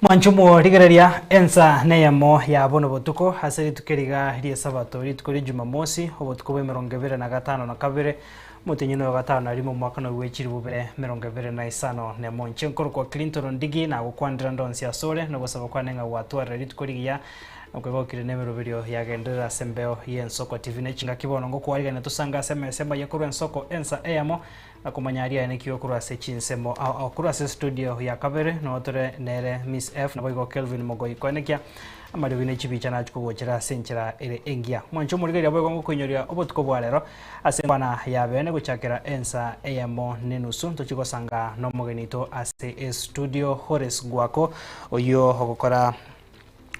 Mwanche omorigereria ensa neyemo ya bono botuko ase rituko eriga ri'esabato, rituko ria Jumamosi, obotuko bw'emerongo ebere na gatano na kabere, omotienyi oyo gatano na rimo omwaka noyo bwe chilifu bibere emerongo ebere na isano nemo. Inche nkorokwa Clinton Ondigi, nagokwanera ndonsi asore, nogosaba kwane ng'a gwatwarire rituko rigiya, Okwegokire nemeroberio yagenderera ase embeo y'ensoko TV ne chingaki bono ngokwarigania tosange ase emesa emaya korwa ensoko ensa eyemo na komanya aria aye nekio korwa ase chinsemo ao ao korwa ase studio ya kabere noo tore nere Miss F naboigo Kelvin Mogoi koenekia amariogi ne chibicha nachia kogochera ase enchera ere engiya. Mwanche omorigereria boigo ngokoinyoria obotuko bwa rero ase enkwana ya bene gochakera ensa eyemo nenusu ntochie gosanga nomogeni oito ase estudio Horace Gwako oyio ogokora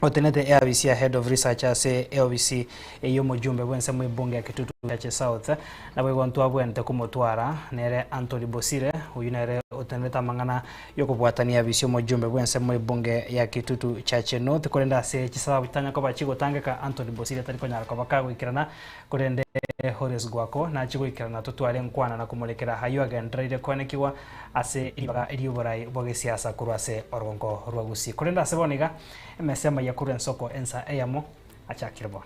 Otenete eabisi ya Head of Research ase eobisi y'omojumbe bw'ensemo y'ebunge ya Kitutu Chache South, naboigo ntwabwenerete komotwara nere Anthony Bosire, oyio nere otenerete amang'ana y'okobwatania eabisi y'omojumbe bw'ensemo y'ebunge ya Kitutu Chache North, korende ase chisababu chitanya koba chigotangeka Anthony Bosire tari konyara koba kagoikerana, korende Horace Gwako nachie goikerana totware nkwana na komorekera ayio agendereire koenekigwa ase ribaga ri'oborai bwa gesiasa korwa ase orogongo rwa Gusii. Korende ase bono iga, emesa emayia korwa ensoko ensa eyemo achakire bono.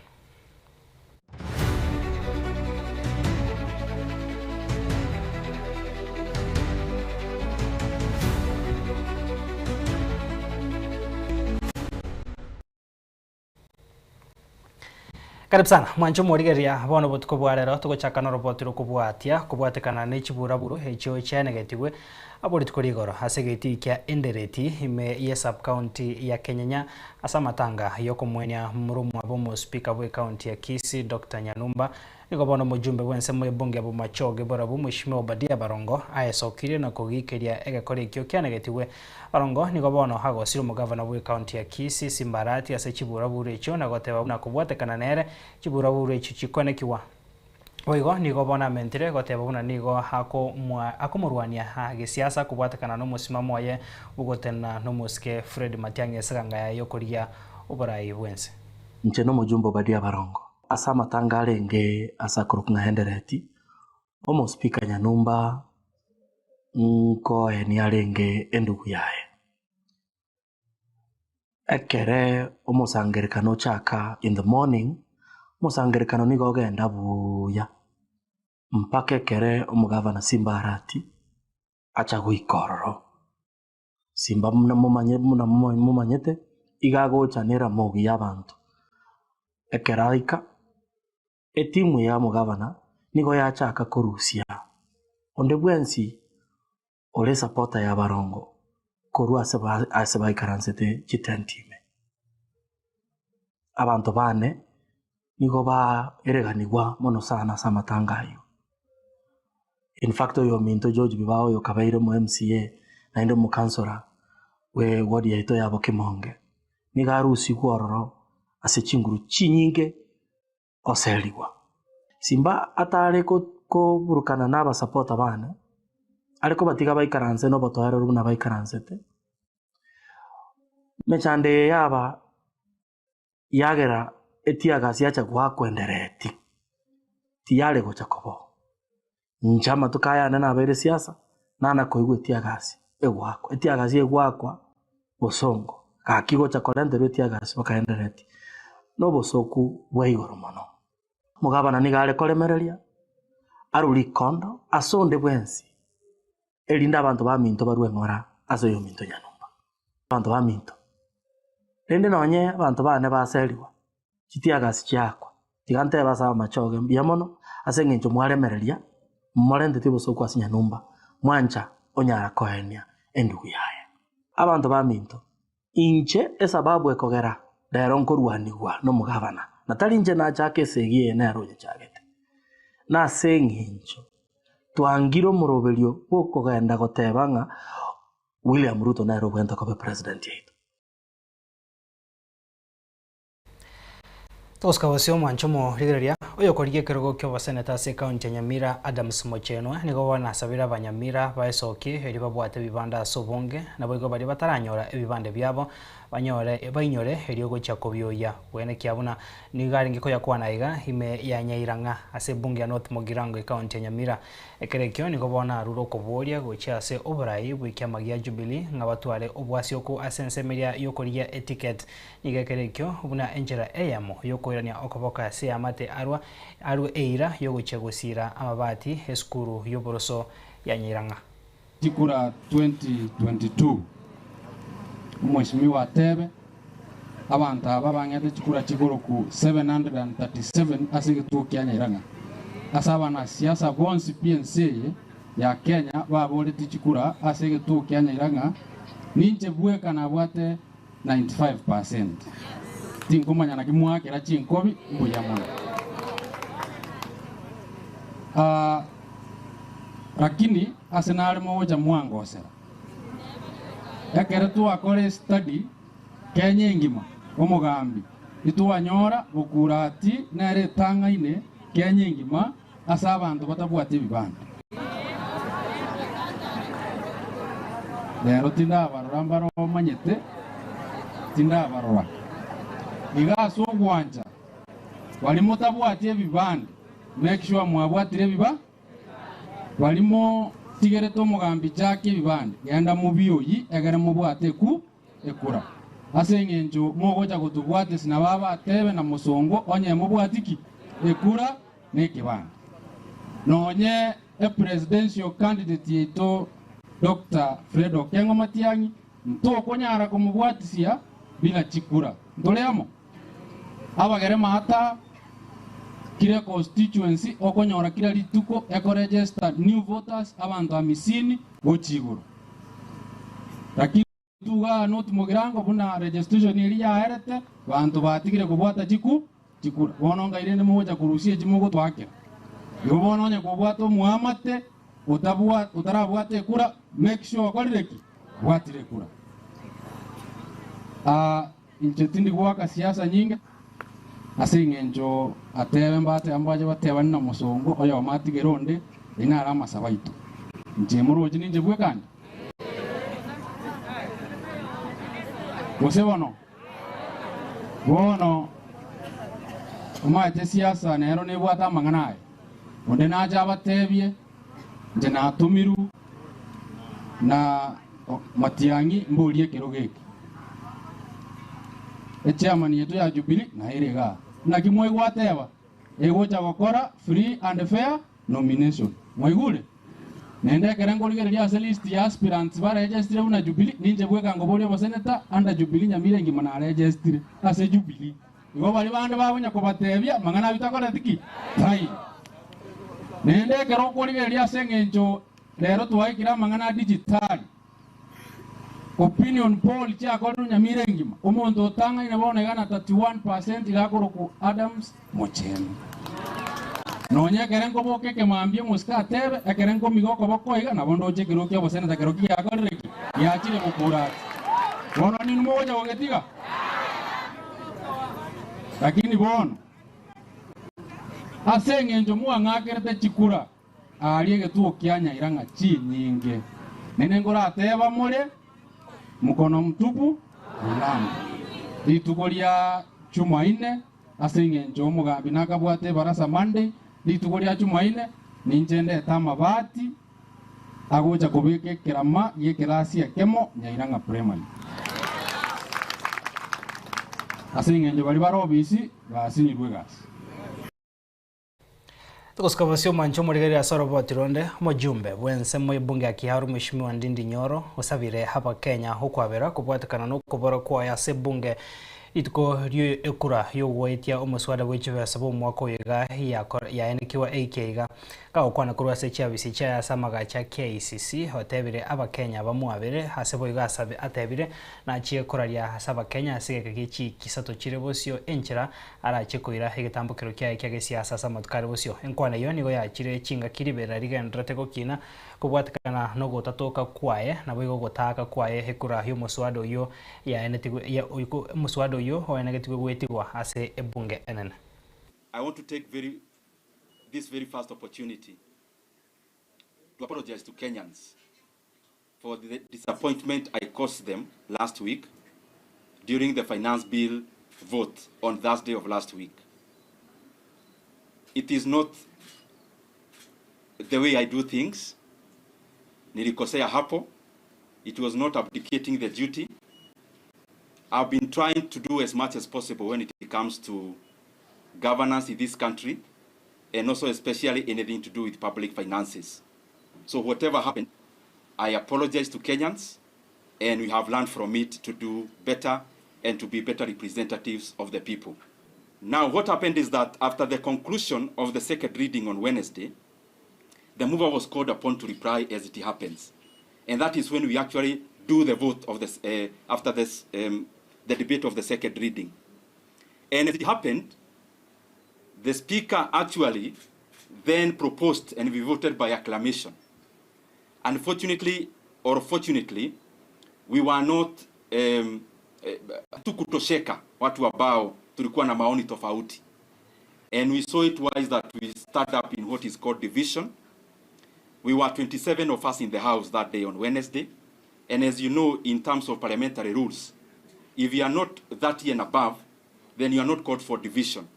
Karibu sana mwanche omorigereria bono obotuko bwa rero togochaka noroboti rokobwatia kobwatekana ne chiburaburu echio chiaenegetigwe abo rituko rigoro ase egetii kia Endereti ime ye sub county ya Kenyenya ase amatanga yokomwenia moromwabo omospika bwe county ya Kisii Doctor Nyanumba Nigo bono omojumbe bw'ensemo y'ebunge ya Bomachoge Borabu, Mweshimiwa Obadia Barongo, aesokirie na kogiikeria egekora ekio kianegetigwe. Barongo nigo bono agosire omogavana bw'ecounty ya Kisii, Simba Arati ase chiburaburu echio na goteba buna kobwatekana nere, chiburaburu echio chikonekigwa. Boigo nigo bono amentire goteba buna nigo akomorwania gesiasa kobwatekana nomosimamo oye bw'ogotenena nomosike Fred Matiang'i eseganga yaye y'okorigia oborai bw'ense. Inche nomojumbe Obadia Barongo. Ase amatanga arenge ase akorokwa ng'a Endereti, omospeaker Nyanumba nkoenia arenge endugu yaye. Ekere omosangerekano ochaka in the morning, omosangerekano nigo ogenda buuya mpaka ekere omogavana Simba Arati acha goika ororo. Simba buna momanye buna momanyete, iga agocha neramogi y'abanto. Ekero aika, etimu ya omogabana nigo yachaka korusia onde bwensi ore esapota y'abarongo korwa ase ba ase baikaransete chitenti ime. Abanto bane nigo baereganigwa mono sana ase amatanga ayio. In fact oyominto George Bibao oyo okabeire omo MCA naende omokansora bwe ward yaito ya Bokimonge, nigo arusigwe ororo ase chinguru chinyinge goserigwa. Simba atare koburukana na abasapota bane, are kobatiga baikaranse na obotoereru buna baikaransete, emechando eye yaba Yagera etiagasi yacha goakwa endereti, tiyare gocha koba oo. Inche amatuko aya ane nabeire siasa, nana koigwa etiagasi egoakwa, etiagasi egoakwa bosongo, gaki gocha korenterwa etiagasi baka endereti, na obosoku bwa igoro mono. Omogabana nigo are koremereria, arwe rikondo ase onde bwensi, erinde abanto baminto barue ng'ora ase oyominto nyanumba. Abanto baminto, rende nonye abanto bane baserigwa, chitiagasi chiakwa, tiga ntebe ase amachoge mbuya mono, ase eng'encho mwaremereria, morenteti obosooku ase nyanumba, mwancha onyara koenia endugu yaye. Abanto baminto, inche esababu ekogera rero nkorwanigwa nomogabana, na tari inche nachaka esegi eye nere oyechagete, nase eng'encho twangire omoroberio bw'okogenda goteba ng'a William Ruto nere obwenerete koba epresident yaito. Togosika bosio omwancho omorigereria, oyokorigia ekerogo ki'oboseneta ase ekaunti ya Nyamira Adams Mochenwa nigo bono asabire abanyamira baesokie erio babwate ebibanda ase obonge naboigo baria bataranyora ebibande biabo banyore bainyore erio gochia kobioyia gwenekia buna nigo arenge koyakwana iga ime ya Nyairang'a ase ebunge ya North Mugirango ekaunti ya Nyamira. Ekero ekio nigo bono arure okoboria gochia ase oborai bw'ekiama gia Jubilee ng'a batware obwasioku ase ensemo eria y'okorigia eticket. Nigo ekero ekio buna enchera eyemo y'okoirania okoboko ase eamate arwa arwe eira y'ogochia gosiira amabati esukuru y'oboroso ya Nyairang'a. Chikura 2022 Omweshimiwa atebe, Abanto aba bang'ete chikura chigoroku 737 ase egetuo kia Nyairang'a. Ase abanasiasa bonsi pi ense eye ya Kenya baboretie chikura ase egetuo kia Nyairang'a, ninche bweka nabwate 95 percent. Tinkomanya naki mwakera chinkobi mbuya mono. Ah, lakini ase nare mogocha mwangosera. Ekero twakora estudy Kenya engima, omogambi, itwanyora gokura ati nere etang'aine Kenya engima ase abanto batabwati ebibande. Rero tindabarora mbare omanyete, tindabarora. Iga ase ogwancha, baria motabwati ebibande, make sure mwabwatire ebiba, baria motigerete omogambi Jack ebibande, genda mobioyi egere mobwate eku ekura. Ase engencho mogocha gotobwatesi nabo abatebe na mosongo onye mobwati ki? Ekura nekebande. Nonye e presidential candidate yaito Doctor Fred Okengo Matiang'i ntokonyara komobwatisia bila chikura. Ntore amo? Abagere maata kire constituency okonyora kira rituko eko register new voters abanto amisini gochia igoro. Lakini Tuga not mogirango buna registration eria yaerete, banto batigire kobwata chiku chikura. Bono ngai rende mogocha korusia echi mogotwakera. Igo bono onye kobwate omoamate otabwa otarabwata ekura, make sure okorire ki? Obwatire ekura. Aah inche tindi goaka siasa nyinge, ase eng'encho atebe mbate mbache batebane na omosongo oyomo atigere onde, eyio naro amasabo aito. Inche moroche ninche bweka inde? Gose bono, bono omanyete siasa nero nebwate amang'ana aye. Onde nache abatebie, inche natomirwe na Matiang'i mborie ekerogo eke. Echairman yaito ya Jubilee naere igaa. Naki mwaigwa ateba, egocha gokora free and fair nomination. Mwaigure? Naende ekero nkorigereria ase list ya aspirants baregestire buna Jubilee, ninche bweka nkoboria oboseneta under Jubilee Nyamira engima naregestire ase Jubilee. Igo baria bande bagonya kobatebia mang'ana abio takoreti ki? Taiyo. Naende ekero okorigereria ase eng'encho rero twaikire amang'ana a digitali, opinion poll chiakorirwe Nyamira engima, omonto otang'aine bono iga na 31% iga akorokwa Adams Mochenu. Nonya ekere nkoboka ekemambia omosike atebe, ekere nkomiga okoboko iga, nabo ndoche ekerogo ki'oboseneta kerokio giakorire ki? Giachire gokura ati. Bono ninwe mogocha gogetiga? Lakini bono, ase engencho mwang'akerete chikura aaria egetuo kia nyaira ng'a chinyinge, nene nkorateba more, Mkono mtupu Milambo. Rituko ria Chumaine Ase engencho omogambi nakabwate ebarasa Monday, rituko ria Chumaine, ninche ndete amabati agocha kobeka ekerama gi'ekerasi ekemo Nyairang'a Primary. Ase engencho baria bare obisi basinyirwe egasi. Togosika bosio omwanche omorigereria ase oroboti ronde, omojumbe bw'ensemo y'ebunge ya Kiharu Mweshimiwa Ndindi Nyoro osabire Abakenya okwabera kobwatekana nokobora kwaye ase ebunge rituko ri'ekura y'ogoetia omoswada bwe chibesa bw'omwaka oyo iga yaenekiwa eikia iga. Gagokwana korwa ase chiabisi chiaye ase amagacho a KICC otebire Abakenya bamwabere ase boigo asabe atebire nachie koraria ase Abakenya ase egeka gie chiiki isato chire bosio enchera Arache koira egetambokero kiaye kia gesiasa ase amatuko are bosio. Enkwana eyio nigo yachire chingaki riberera rigendererete gokina kobwatekana nogotatoka kwaye, naboigo ogotaaka kwaye ekura y'omoswada oyio yaenetigwe omoswada oyio. oyio oenegetigwe goetigwa ase ebunge enene. I want to take very, this very first opportunity to apologize to Kenyans for the disappointment I caused them last week during the finance bill vote on Thursday of last week. It is not the way I do things. Nilikosea hapo. It was not abdicating the duty. I've been trying to do as much as possible when it comes to governance in this country and also especially anything to do with public finances. So whatever happened, I apologize to Kenyans and we have learned from it to do better and to be better representatives of the people. Now, what happened is that after the conclusion of the second reading on Wednesday, the mover was called upon to reply as it happens. And that is when we actually do the vote of this, after this, the debate of the second reading. And as it happened, the speaker actually then proposed and we voted by acclamation. Unfortunately, or fortunately, we were not hatukutosheka watu ambao tulikuwa na maoni tofauti. And we saw it wise that we start up in what is called division. We were 27 of us in the house that day on Wednesday. And as you know, in terms of parliamentary rules, if you are not 30 and above, then you are not called for division.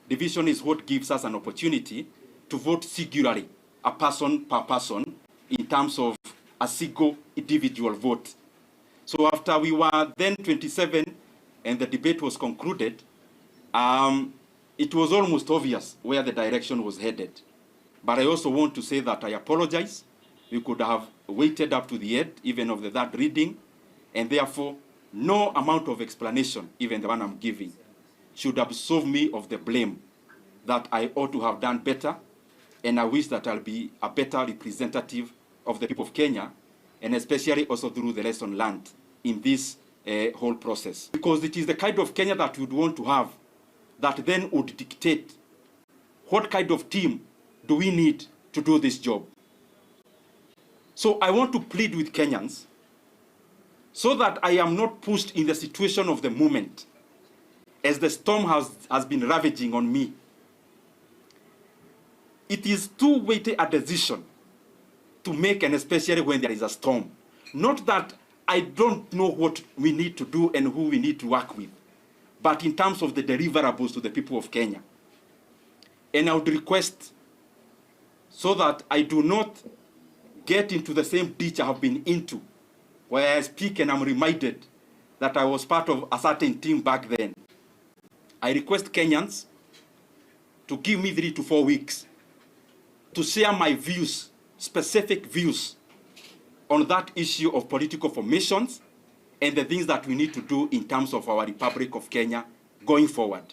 Division is what gives us an opportunity to vote singularly, a person per person, in terms of a single individual vote. So after we were then 27 and the debate was concluded, it was almost obvious where the direction was headed. But I also want to say that I apologize. We could have waited up to the end, even of the third reading, and therefore no amount of explanation, even the one I'm giving, should absolve me of the blame that I ought to have done better, and I wish that I'll be a better representative of the people of Kenya, and especially also through the lesson learned in this whole process. Because it is the kind of Kenya that we would want to have that then would dictate what kind of team do we need to do this job. So I want to plead with Kenyans so that I am not pushed in the situation of the moment as the storm has been ravaging on me. It is too weighty a decision to make, and especially when there is a storm. Not that I don't know what we need to do and who we need to work with, but in terms of the deliverables to the people of Kenya. And I would request so that I do not get into the same ditch I have been into, where I speak and I'm reminded that I was part of a certain team back then. I request Kenyans to give me 3 to 4 weeks to share my views, specific views, on that issue of political formations and the things that we need to do in terms of our Republic of Kenya going forward.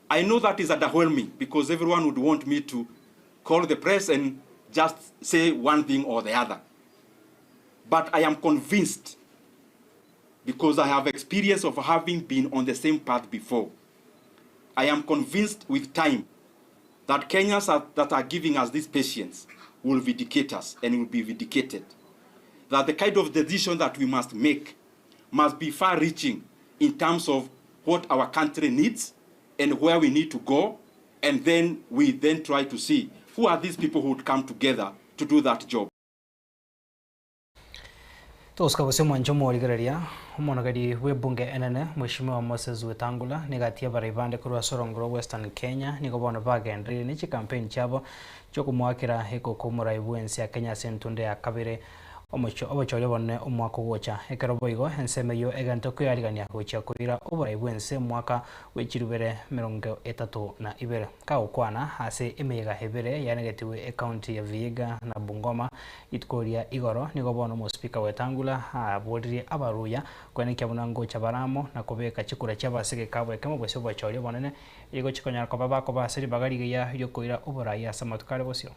I know that is underwhelming because everyone would want me to call the press and just say one thing or the other. But I am convinced, because I have experience of having been on the same path before, I am convinced with time that Kenyans that are giving us this patience will vindicate us and will be vindicated. That the kind of decision that we must make must be far-reaching in terms of what our country needs and where we need to go, and then we then try to see who are these people who would come together to do that job. Tosika gose mwancho omorigereria omonogeri bwa ebunge enene Mheshimiwa Moses Wetangula nigatia baraibande korwa Sorongoro Western Kenya nigo bono bagenderire ne chikampeni chiabo chiokomoakera ekoko omorai bwa ense ya Kenya ase entunde ya kabere obochori bonene omwaka ogocha ekero boigo ensemo eywo egento koyarigania gochia koira oborai bwa ense omwaka bwa chirubere 32 kagokwana ase emeyega ebere yanegetigwe ecounty ya Vihiga na Bungoma ituko ria igoro nigo bono omospika Wetangula aboririe abaruya kwenekia buna ngocha baramo na kobeka chikura chiabasege kabwe ekemo bwese obochori obonene igo chikonyara koba bakobasa ribaga rigiya riokoira oborai ase amatuko are bosio.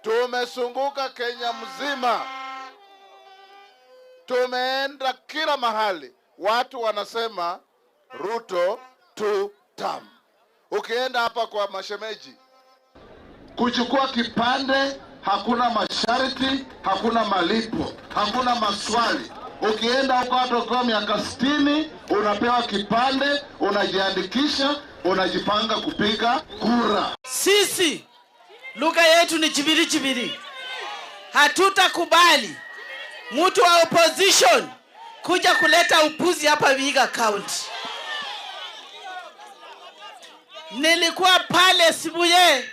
Tumezunguka Kenya mzima, tumeenda kila mahali, watu wanasema Ruto two term. Ukienda hapa kwa mashemeji kuchukua kipande, hakuna masharti, hakuna malipo, hakuna maswali. Ukienda huko hata ukiwa miaka 60 unapewa kipande, unajiandikisha, unajipanga kupiga kura. Sisi lugha yetu ni chibiri chibiri. Hatutakubali mtu wa opposition kuja kuleta upuzi hapa Vihiga County. Nilikuwa pale Sibuye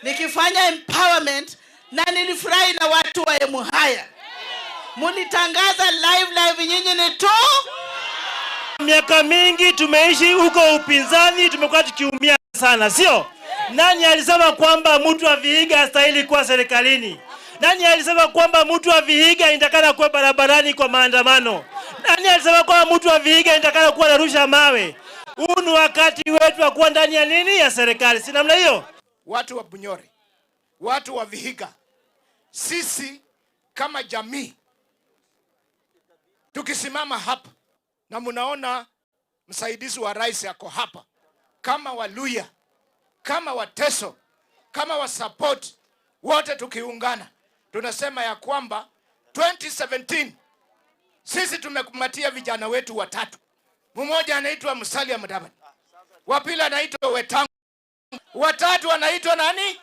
nikifanya empowerment na nilifurahi na watu wa Emuhaya. Mulitangaza live live, nyinyi ni tu. Miaka mingi tumeishi huko upinzani, tumekuwa tukiumia sana, sio? Nani alisema kwamba mtu wa Vihiga hastahili kuwa serikalini? Nani alisema kwamba mtu wa Vihiga inatakana kuwa barabarani kwa maandamano? Nani alisema kwamba mtu wa Vihiga inatakana kuwa narusha mawe? Huu ni wakati wetu wa kuwa ndani ya nini, ya serikali, si namna hiyo? Watu wa Bunyore, watu wa Vihiga, sisi kama jamii tukisimama hapa na munaona msaidizi wa rais ako hapa, kama Waluya, kama Wateso, kama wasupport wote tukiungana, tunasema ya kwamba 2017 sisi tumekumatia vijana wetu watatu. Mmoja anaitwa Musalia Mudavadi, wa pili anaitwa Wetangula, watatu anaitwa nani?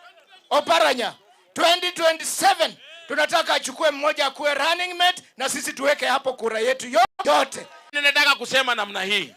Oparanya. 2027 tunataka achukue mmoja akuwe running mate na sisi tuweke hapo kura yetu yote. Nataka kusema namna hii,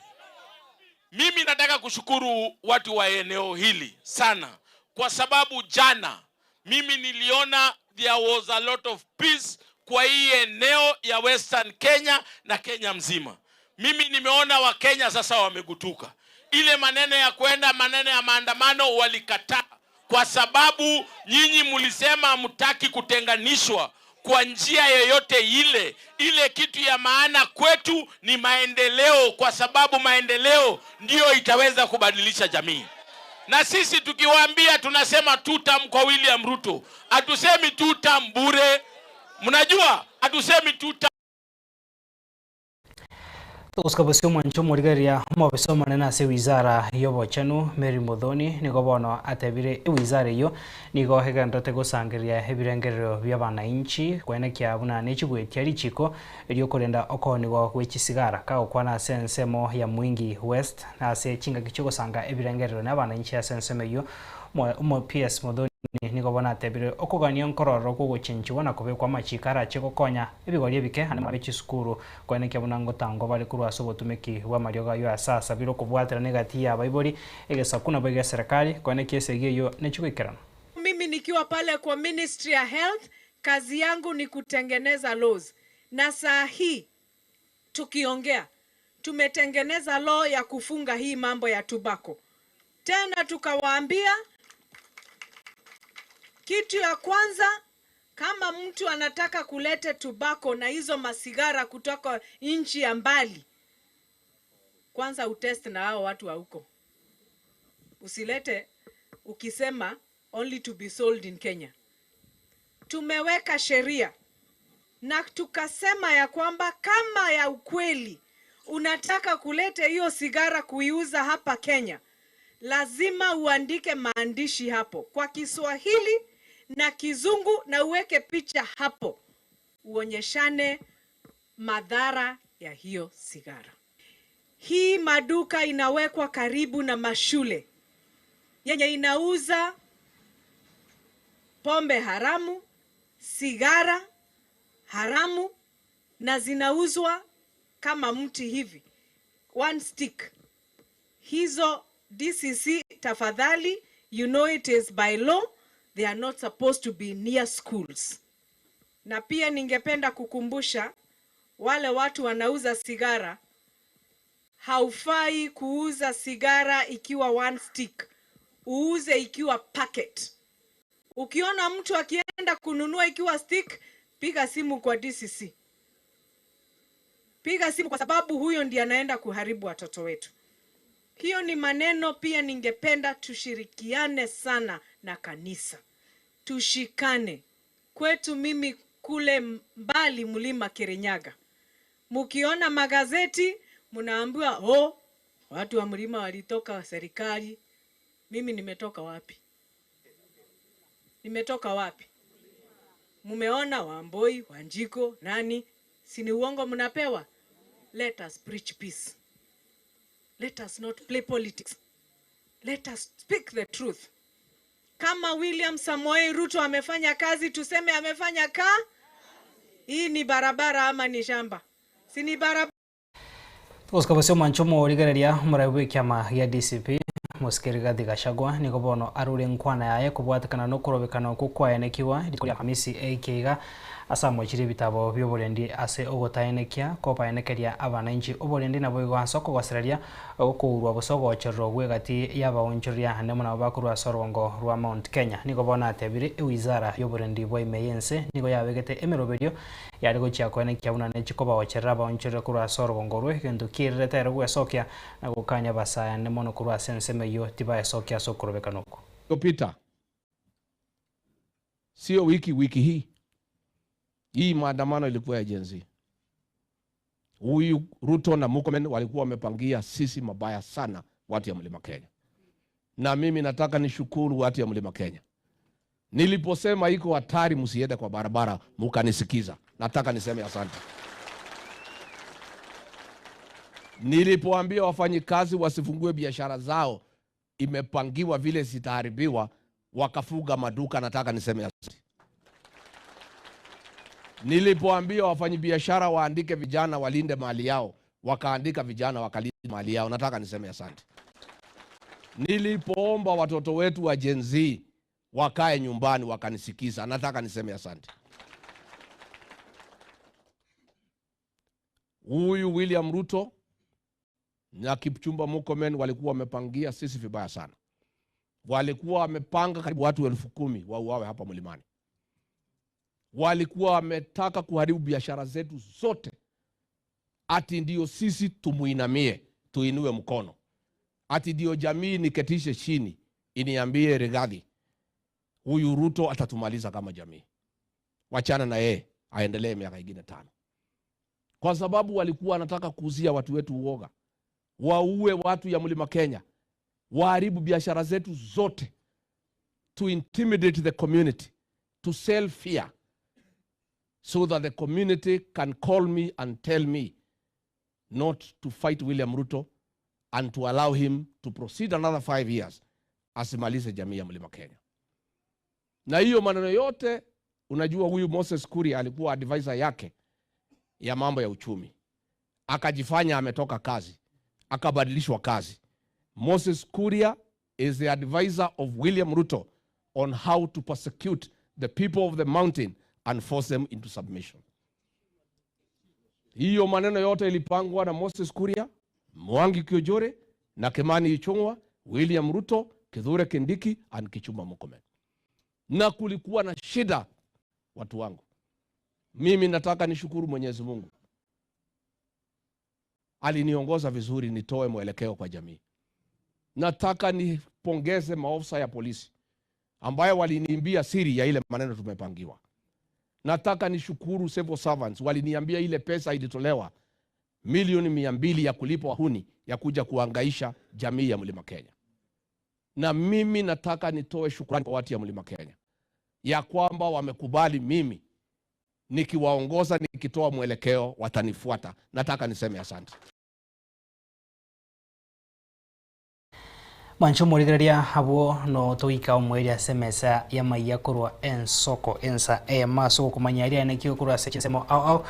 mimi nataka kushukuru watu wa eneo hili sana, kwa sababu jana mimi niliona there was a lot of peace kwa hii eneo ya Western Kenya na Kenya mzima. Mimi nimeona Wakenya sasa wamegutuka. Ile maneno ya kwenda maneno ya maandamano walikataa, kwa sababu nyinyi mlisema hamtaki kutenganishwa kwa njia yoyote ile. Ile kitu ya maana kwetu ni maendeleo, kwa sababu maendeleo ndiyo itaweza kubadilisha jamii. Na sisi tukiwaambia tunasema two term kwa William Ruto, hatusemi two term bure. Mnajua hatusemi two term. Togosika bosio omwancho omorigereria omobisa omonene ase ewizara ya obochenu Mary Muthoni nigo bono atebire ewizara eywo nigo egenderete gosangereria ebirengerero bia abananchi kwenekia buna nechigwetia richiko eriokorenda okoonigwa gwa echisigara kagokwana ase ensemo ya Mwingi West ase chingaki chiogosanga ebirengerero na abananchi ase ensemo eywo omo PS Muthoni nigo bono atebire okogania nkororo kogochenchiwa na kobekwa amachiko arache gokonya ebigori ebike ande mabe chisukuru kwenekia buna ngotangwa bare korwa ase obotumeki bwa amariogo aywo ase asabire okobwaterana egati ya abaibori egesaku nabo iga eserekari kwenekia esegi eywo nechigoikerana. Mimi nikiwa pale kwa Ministry ya Health, kazi yangu ni kutengeneza laws, na saa hii tukiongea tumetengeneza law ya kufunga hii mambo ya tobacco. Tena tukawaambia kitu ya kwanza, kama mtu anataka kuleta tobacco na hizo masigara kutoka nchi ya mbali, kwanza utest na hao watu wa huko. Usilete ukisema only to be sold in Kenya. Tumeweka sheria na tukasema ya kwamba kama ya ukweli unataka kuleta hiyo sigara kuiuza hapa Kenya, lazima uandike maandishi hapo kwa Kiswahili na Kizungu na uweke picha hapo, uonyeshane madhara ya hiyo sigara. Hii maduka inawekwa karibu na mashule yenye inauza pombe haramu, sigara haramu, na zinauzwa kama mti hivi, one stick. Hizo DCC tafadhali, you know it is by law, they are not supposed to be near schools. Na pia ningependa kukumbusha wale watu wanauza sigara, haufai kuuza sigara ikiwa one stick, uuze ikiwa packet. Ukiona mtu akienda kununua ikiwa stick, piga simu kwa DCC. Piga simu kwa sababu huyo ndiye anaenda kuharibu watoto wetu. Hiyo ni maneno pia ningependa tushirikiane sana na kanisa. Tushikane. Kwetu mimi kule mbali mlima Kirinyaga. Mukiona magazeti mnaambiwa, oh, watu wa mlima walitoka serikali. Mimi nimetoka wapi? Nimetoka wapi? Mumeona Wamboi, Wanjiko, nani? Si ni uongo mnapewa? Let us preach peace. Let us not play politics. Let us speak the truth. Kama William Samoei Ruto amefanya kazi, tuseme amefanya ka. Hii ni barabara ama ni shamba? Si ni barabara. Gosika bosio omwancho omorigereria omorai bw'ekiama gia DCP Mosike Rigathi Gachagua nigo bono arure enkwana yaye kobwatekana nokorobekana okwo kwaenekigwa rituko ria Alhamisi eike iga ase amochire ebitabo bioborendi ase ogotaenekia kobaenekeria abananchi oborendi naboigo ase okogosereria ogokourwa gose ogochererwa gw'egati y'abaonchoreria ande buna nabo bakorwa ase orogongo rwa Mount Kenya. Nigo bono atebire ewizara y'oborendi bwa ime y'ense nigo yabegete emeroberio yare gochia koenekia buna nechi kobaocherera abaonchoreria korwa ase orogongo orwo egento kiererete ere gwesokia na gokania abasae ande mono korwa ase ensemo eyio tibaesokia ase okorobekana okwo. Iliyopita sio wiki, wiki hii hii maandamano ilikuwa ya Gen Z. Huyu Ruto na Murkomen walikuwa wamepangia sisi mabaya sana watu ya Mlima Kenya, na mimi nataka nishukuru watu ya Mlima Kenya. Niliposema iko hatari, msiende kwa barabara, mukanisikiza. Nataka niseme asante. Nilipoambia wafanyikazi wasifungue biashara zao, imepangiwa vile zitaharibiwa, wakafuga maduka. Nataka niseme asante. Nilipoambia wafanyabiashara waandike vijana walinde mali yao, wakaandika vijana wakalinda mali yao. Nataka niseme asante. Nilipoomba watoto wetu wa Gen Z wakae nyumbani, wakanisikiza. Nataka niseme asante. Huyu William Ruto na Kipchumba Murkomen walikuwa wamepangia sisi vibaya sana. Walikuwa wamepanga karibu watu 10,000 wauawe hapa mlimani. Walikuwa wametaka kuharibu biashara zetu zote, ati ndio sisi tumuinamie, tuinue mkono, ati ndio jamii niketishe chini iniambie Rigathi, huyu Ruto atatumaliza kama jamii, wachana na yeye aendelee miaka ingine 5. Kwa sababu walikuwa wanataka kuuzia watu wetu uoga, waue watu ya Mlima Kenya, waharibu biashara zetu zote, to intimidate the community, to sell fear so that the community can call me and tell me not to fight William Ruto and to allow him to proceed another 5 years asimalize jamii ya Mlima Kenya. Na hiyo maneno yote, unajua huyu Moses Kuria alikuwa advisor yake ya mambo ya uchumi. Akajifanya ametoka kazi, akabadilishwa kazi. Moses Kuria is the advisor of William Ruto on how to persecute the people of the mountain and force them into submission. Hiyo maneno yote ilipangwa na Moses Kuria, Mwangi Kiunjuri na Kimani Ichung'wa, William Ruto, Kithure Kindiki and Kipchumba Murkomen. Na kulikuwa na shida, watu wangu. Mimi nataka nishukuru Mwenyezi Mungu. Aliniongoza vizuri nitoe mwelekeo kwa jamii. Nataka nipongeze maofisa ya polisi ambayo waliniambia siri ya ile maneno tumepangiwa. Nataka nishukuru civil servants waliniambia ile pesa ilitolewa milioni 200 ya kulipa wahuni ya kuja kuhangaisha jamii ya Mlima Kenya. Na mimi nataka nitoe shukrani kwa watu ya Mlima Kenya ya kwamba wamekubali mimi nikiwaongoza, nikitoa mwelekeo watanifuata. Nataka niseme asante. Mwancho morigereria abwo no toika omweria ase emesa ya maiya korwa ensoko ensa eyemo ase ogokomanya aria enekio korwa ase chinsemo ao ao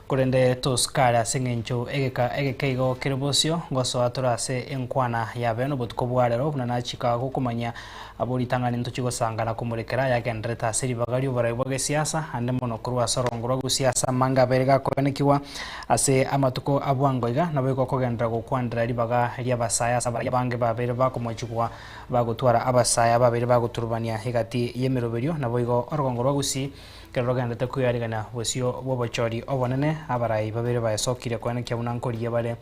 korende tosukare ase eng'encho egeka egeke igo kere bosio ngosoa tore ase enkwana ya bene obotuko bwa rero buna nachika gokomanya abo ritang'ani ntochigosanga na komorekera yagenderete ase ribaga ria oborai bwa gesiasa ande mono korwa ase orongo rwa gosiasa manga abere gakoenekiwa ase amatuko abwango iga nabo igo okogenderera gokwandera ribaga ria abasaya ase abaria bange babere bakomochigwa bagotwara abasaya babere bagoturubania egati ya emeroberio nabo igo orogongo rwa gusii kero rogenderete koyarigana bosio bwa obochori obonene abarai babere baesokire koenekia buna nkoria bare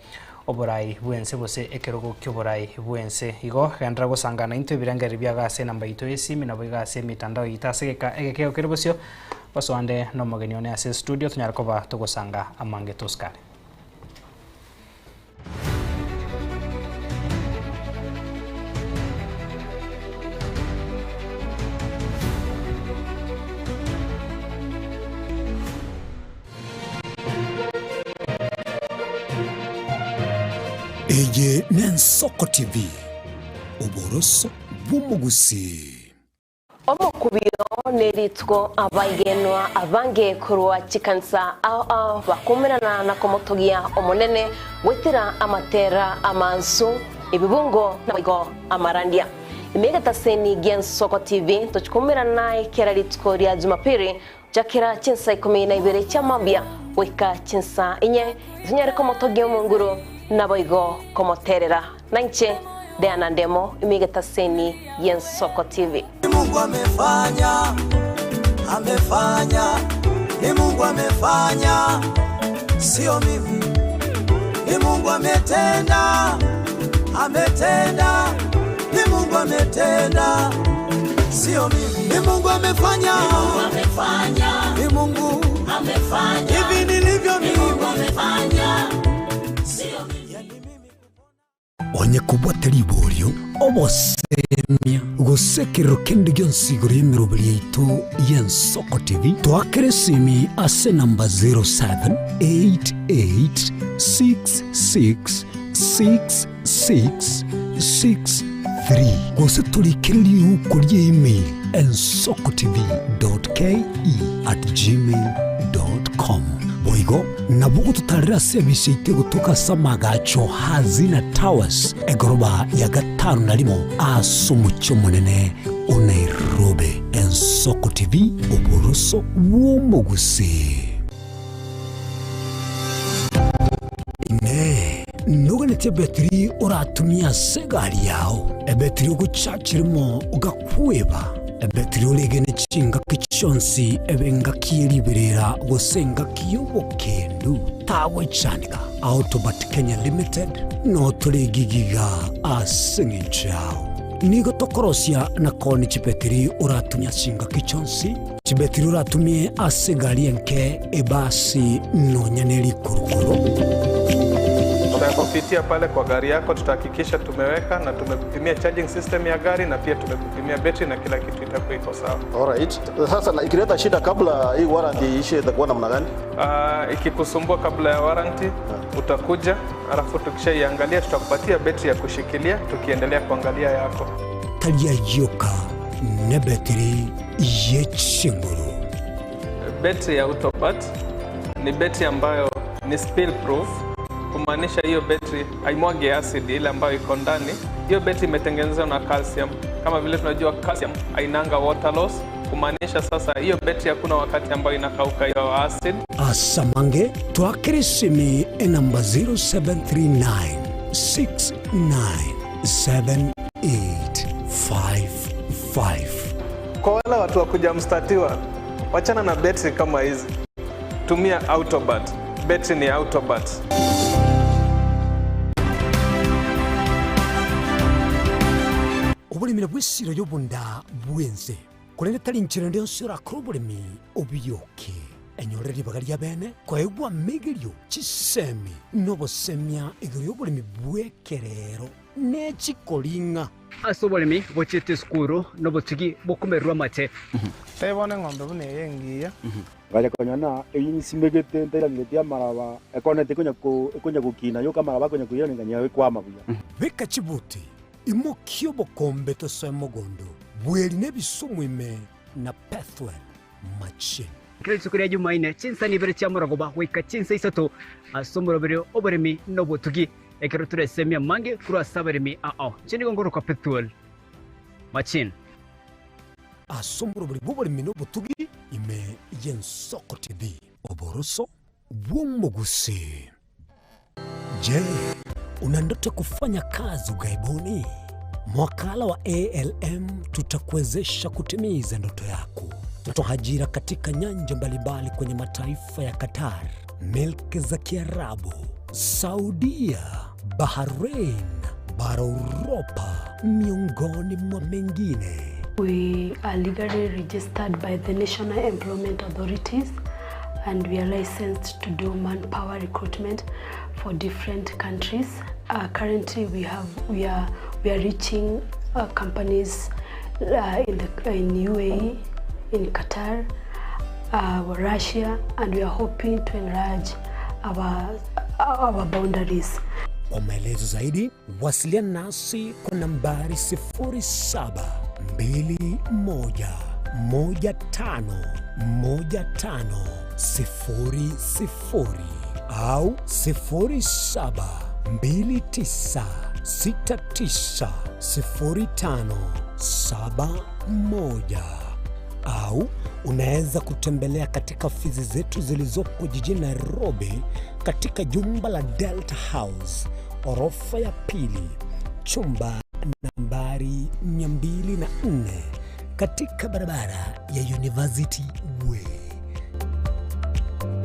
oborai bwense bose ekerogo kia oborai bwense. Igo genderera gosangana intwe ebirengeri biaga ase enamba yaito ya esimi nabo iga ase emitandao yaito ase egeka egekeo kere bosio basoande na omogeni one ase estudio tonyare koba togosanga amange tosikare. Eye n'Ensoko TV, oboroso bw'omogusii. Omokubio nerituko abaigenwa abange korwa chikanisa ao ao bakoumerana na komotogia Omonene goetera amatera amansu, ebibungo naboigo amarandia. Ime egetaseni gi'Ensoko TV tochikoumerana naye kera rituko ria Jumapili Chakera chinsa ikomi na ibere chia mambia goika chinsa inye, tonyare komotogia Omonguru, naboigo komoterera. Nainche Diana Ndemo, ime egetaseni gi'Ensoko TV. Ni Mungu amefanya, amefanya, ni Mungu amefanya, sio mimi. Ni Mungu ametenda, ametenda, ni Mungu ametenda, sio mimi. Ni Mungu amefanya, ni Mungu amefanya, ni Mungu amefanya, hivi nilivyo mimi, Mungu amefanya, sio mimi. Onye kobwate riborio, obosemia, gose ekerero kende gionsi igoro y'emeroberi yaito y'Ensoko TV, toakere esimi ase enamba 0788666663 gose torikere riuko rie email ensokotv.ke@gmail.com. Boigo nabo ogototarera ase ebise yaito egotoka ase amagacho Hazina Towers, egoroba ya gatano na rimo ase omochie omonene o Nairobi. Ensoko TV, oboroso bw'omogusii. Inee! Noganetie ebetiri oratumie ase egari yao, ebetiri ogochacha erimo ogakweba, ebetiri oregene chingaki chionsi ebe engaki ye riberera gose engaki y'obokendu? Tagwechandeka. Autobat Kenya Limited noo tore gigiga ase eng'encho yao. Nigo tokorosia na koonia chibetiri oratumie ase chingaki chionsi, chibetiri oratumie ase egari enke, ebasi, nonya ne rikurukuru. Tutakupitia pale kwa gari yako, tutahakikisha tumeweka na tumekupimia charging system ya gari na pia tumekupimia betri na kila kitu itakuwa iko sawa. Alright. Sasa na ikileta shida kabla hii warranty iishe itakuwa namna gani? Ikikusumbua kabla ya warranty utakuja, alafu tukishaiangalia tutakupatia betri ya kushikilia tukiendelea kuangalia yako. Tari ayio oka, nebetiri ye chinguru. Betri ya Autobat ni betri ambayo ni spill proof, kumaanisha hiyo betri haimwagi acid ile ambayo iko ndani. Hiyo betri imetengenezwa na calcium. Kama vile tunajua calcium hainanga water loss, kumaanisha sasa hiyo betri hakuna wakati ambayo inakauka hiyo acid. Asamange twakere esimi enamba 0739 697855. Kwa wale watu wa kujamstatiwa, wachana na betri kama hizi, tumia Autobat. Betri ni Autobat. Oboremi nabwo esiro y'obonda bw'ense, korende tari nchera ende yonsi orakore oboremi obiyoke. Enyore ribaga ri'abeene koegwa amegerio, chisemi, na obosemia igoro y'oboremi bw'ekerero ne chikoring'a. Ase oboremi bochiete esukuru nobotugi bokomererwa amate. Tebia bono eng'ombe buna eye engiya. Ngacha konyora ng'a eyio nsimegete ntairaneretie amaraba, ekoneti ekonya ko ekonya gokina yoka amaraba akonya koirana ng'a ekwama buya. Beka chibuti, imokia obokombe tosoe mogondo, bweri na ebisumu ime na Pethuel machine. Kera rituko ria Jumaine, chinsa nibere chia morogoba goika chinsa isato ase omoroberi oboremi na obotugi, ekero toresemie amange korwa ase abaremi ao. Inche nigo ngorokwa Pethuel Machine. Ase omoroberi bw'oboremi na obotugi ime y'Ensoko TV, oboroso bw'omogusii. Je, una ndoto ya kufanya kazi ughaibuni? Mwakala wa ALM tutakuwezesha kutimiza ndoto yako. Tunatoa ajira katika nyanja mbalimbali kwenye mataifa ya Qatar, milki za Kiarabu, Saudia, Bahrain, bara Uropa, miongoni mwa mengine. We are legally registered by the National Employment Authorities and we are licensed to do manpower recruitment for different countries. Currently we have we are we are reaching companies in the in UAE, in Qatar, Russia, and we are hoping to enlarge our our boundaries. Kwa maelezo zaidi wasiliana nasi kwa nambari 0721151500 au 0729690571 au unaweza kutembelea katika ofisi zetu zilizopo jijini Nairobi katika jumba la Delta House orofa ya pili chumba nambari 204 katika barabara ya University Way.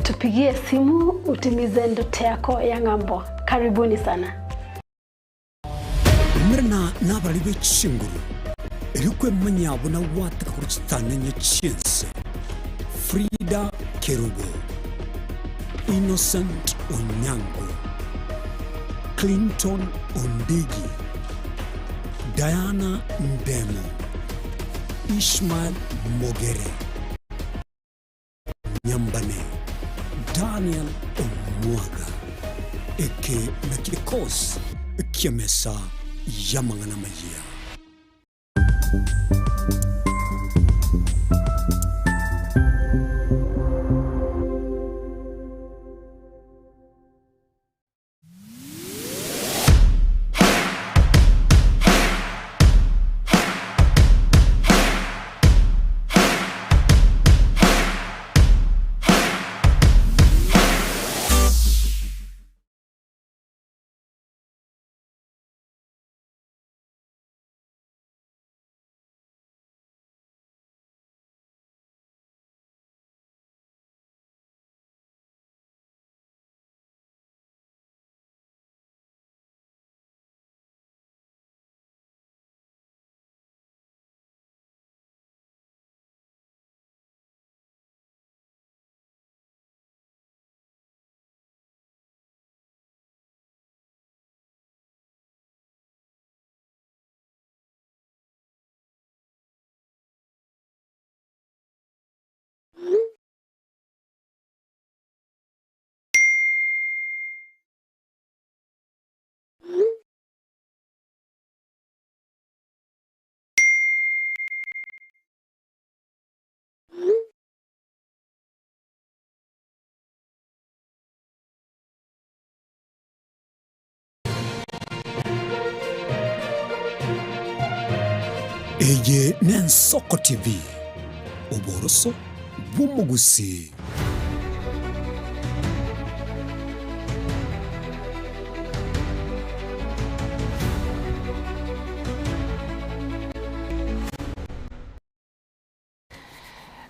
Tupigie simu utimize ndoto yako ya ng'ambo. Karibuni sana. Umerana nabarari be chinguru, erio kwemanyia buna gwateka korwa chitanenye chi'ense. Frida Kerubo, Innocent Onyango, Clinton Ondigi, Diana Ndemo, Ishmael Mogere, Nyambane, Daniel Omwaga. Eke nakio ekosi ki'emesa y'amang'ana amayia. Eye n'Ensoko TV, oboroso bw'omogusii.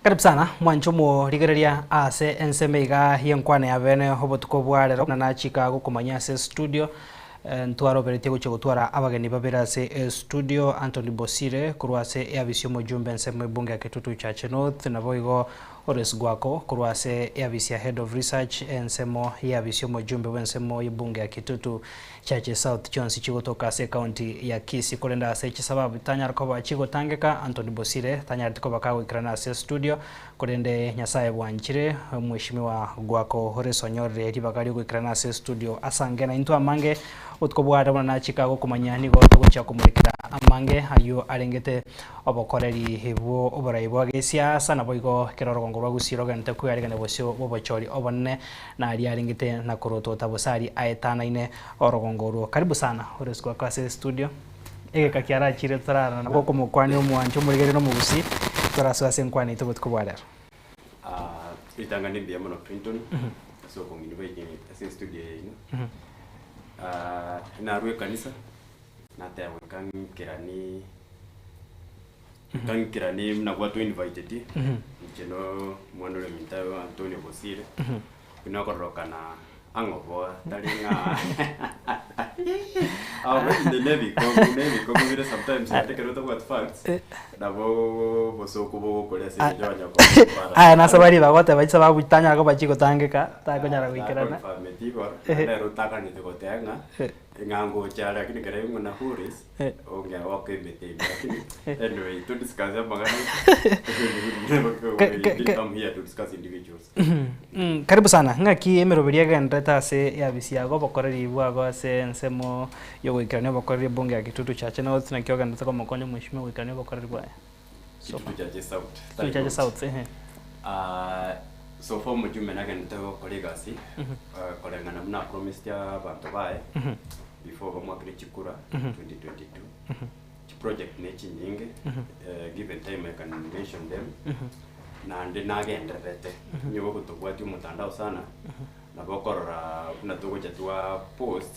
Karibu sana mwanche omorigereria ase ensemo iga y'enkwana ya bene obotuko bwa rero na nachika gokomanya ase studio eh, ntwaroberetie gochia gotwara abageni babere ase estudio Anthony Bosire korwa ase eabisi omojumbe ensemo ebunge ya Kitutu Chache North nabo igo Horace Gwako korwa ase eabisi ya Head of Research ensemo y'eabisi omojumbe bw'ensemo y'ebunge ya Kitutu Chache South chionsi chigotoka ase ecounty ya Kisii korende ase chisababu tanyara koba chigotangeka Anthony Bosire tanyareti koba kagoikerana ase estudio korende Nyasaye bwanchire Mweshimiwa Gwako Horace onyorire ribaga riogoikerana ase estudio asange naintwe amange Botuko bware buna nachika gokomanya nigo togochia komorekera amange ayio arengete obokoreri bwo oborai bwa gesiasa naboigo ekero orogongo rwa Gusii rogenderete kwearegania bosio bw'obochori obonene na aria arengete na korotota bosa aria aetanaine orogongo orwo. Karibu sana Horace Gwako ase studio. Egeka kiarachire totararana nabo okomokwania omwancho omorigereria na omogusii torasoe ase enkwana yaito botuko bwa rero. Ritang'ani mbuya mono Clinton ase okong'invite ase estudio eye yaino. Narwa ekanisa nateba goika ng'ikeranie goika ng'ikeranie buna gwatwa invited inche na omwana ore ominto Antonio Bosire buna okororokana ang'o boa tari ng'a nebikogu bire sometimes naende ekero otabwati facts nabo obosooku bogokoria ase eng'encho onye okobara. Aya nase baria bagoteba chisababu tanyara koba chigotangeka, takonyara goikerana. Takonfirmeti igoro, naende ere otakaneti goteba ng'a ng'a ngocha are lakini ekero aigwa ng'a Horace, ongea goaka emete ime lakini anyway to discuss amang'ana aito, we didn't come here to discuss individuals. Karibu sana. Ng'aki emeroberi egenderete ase eabisi yago obokoreri bwago ase ensemo yogoikerania obokoreri ebunge ya Kitutu Chache North naki ogenderete komokonya omweshimiwa goikerania obokoreri bwaye? So far. Kitutu Chache South. Kitutu Chache South, ehe. Ah, so far omojumbe nagenderete gokora egasi koreng'ana buna apromised abanto baye before bamoakire chikura 2022. Chiproject ne chinyinge, given time I can mention them. Naende nagendererete, onye gogotobwatia omotandao sana, nabo okorora buna togocha twa post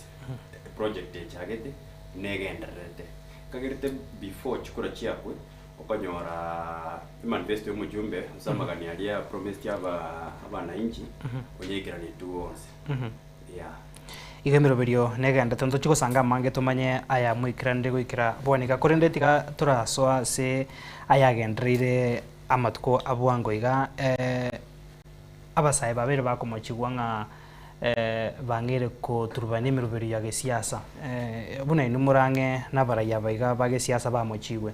eproject echagete negendererete. Nkagerete before chikura chiakwe, okonyora emanifesto ya omojumbe ase amagani aria apromised aba abanainchi, onyeikeranetwe onsi. Yeah. Iga emeroberio negenderete ntochie gosanga amange tomanye aya moikeranire goikera bono iga, korende tiga torasoa ase ayagendereire amatuko a bwango iga, abasae babeire bakomochigwa ng'a bang'eire koturubania emeroberio ya gesiasa, buna inwe more ang'e nabarai aba iga ba gesiasa bamochigwe.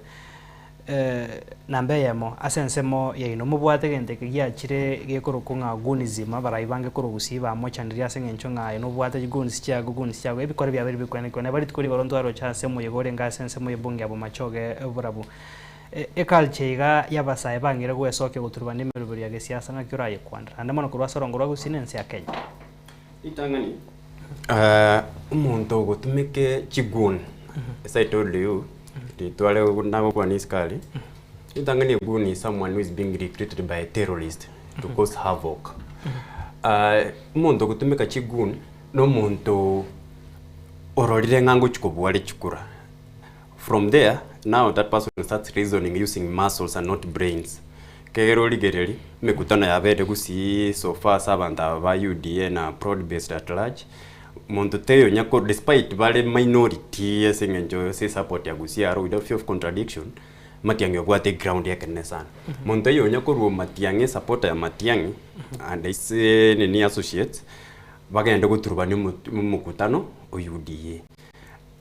Namba eyemo, ase ensemo yaino mobwate egento eke giachire gekorokwa ng'a goonism, abarai bange korwa gusii bamochandirie ase eng'encho ng'a aye nobwate goons chiago goons chiago, ebikore biabeire bikwenekwa. Neba rituko rigoro ntwaroche ase omoyega orenge ase ensemo y'ebunge ya Bomachoge borabu. Eculture iga y'abasae bang'ire gwesokia goturubana emeroberi ya gesiasa ng'aki orayekwanera, naende mono korwa ase orongo rwa Gusii na ense ya Kenya. Ritang'ani, omonto ogotumeka chigoon, as I told you, ritware nagokwana isikari, ritang'ani a goon is someone who is being recruited by a terrorist to cause havoc. Omonto ogotumeka chigoon, na omonto ororire ng'a ngochi kobua are chikura. From there, now that person starts reasoning using muscles and not brains. Ekegera origereria, emekutano yabeire gusii so far ase abanto aba ba UDA na broad based at large, monto teiyo onya ko despite bare minority ase eng'encho ase esupport ya Gusii aro without fear of contradiction, Matiang'i obwate eground ekenene sana. Monto oyo onya korwa Matiang'i esupporter ya Matiang'i and his nini associates, bagende goturubania omokutano o UDA.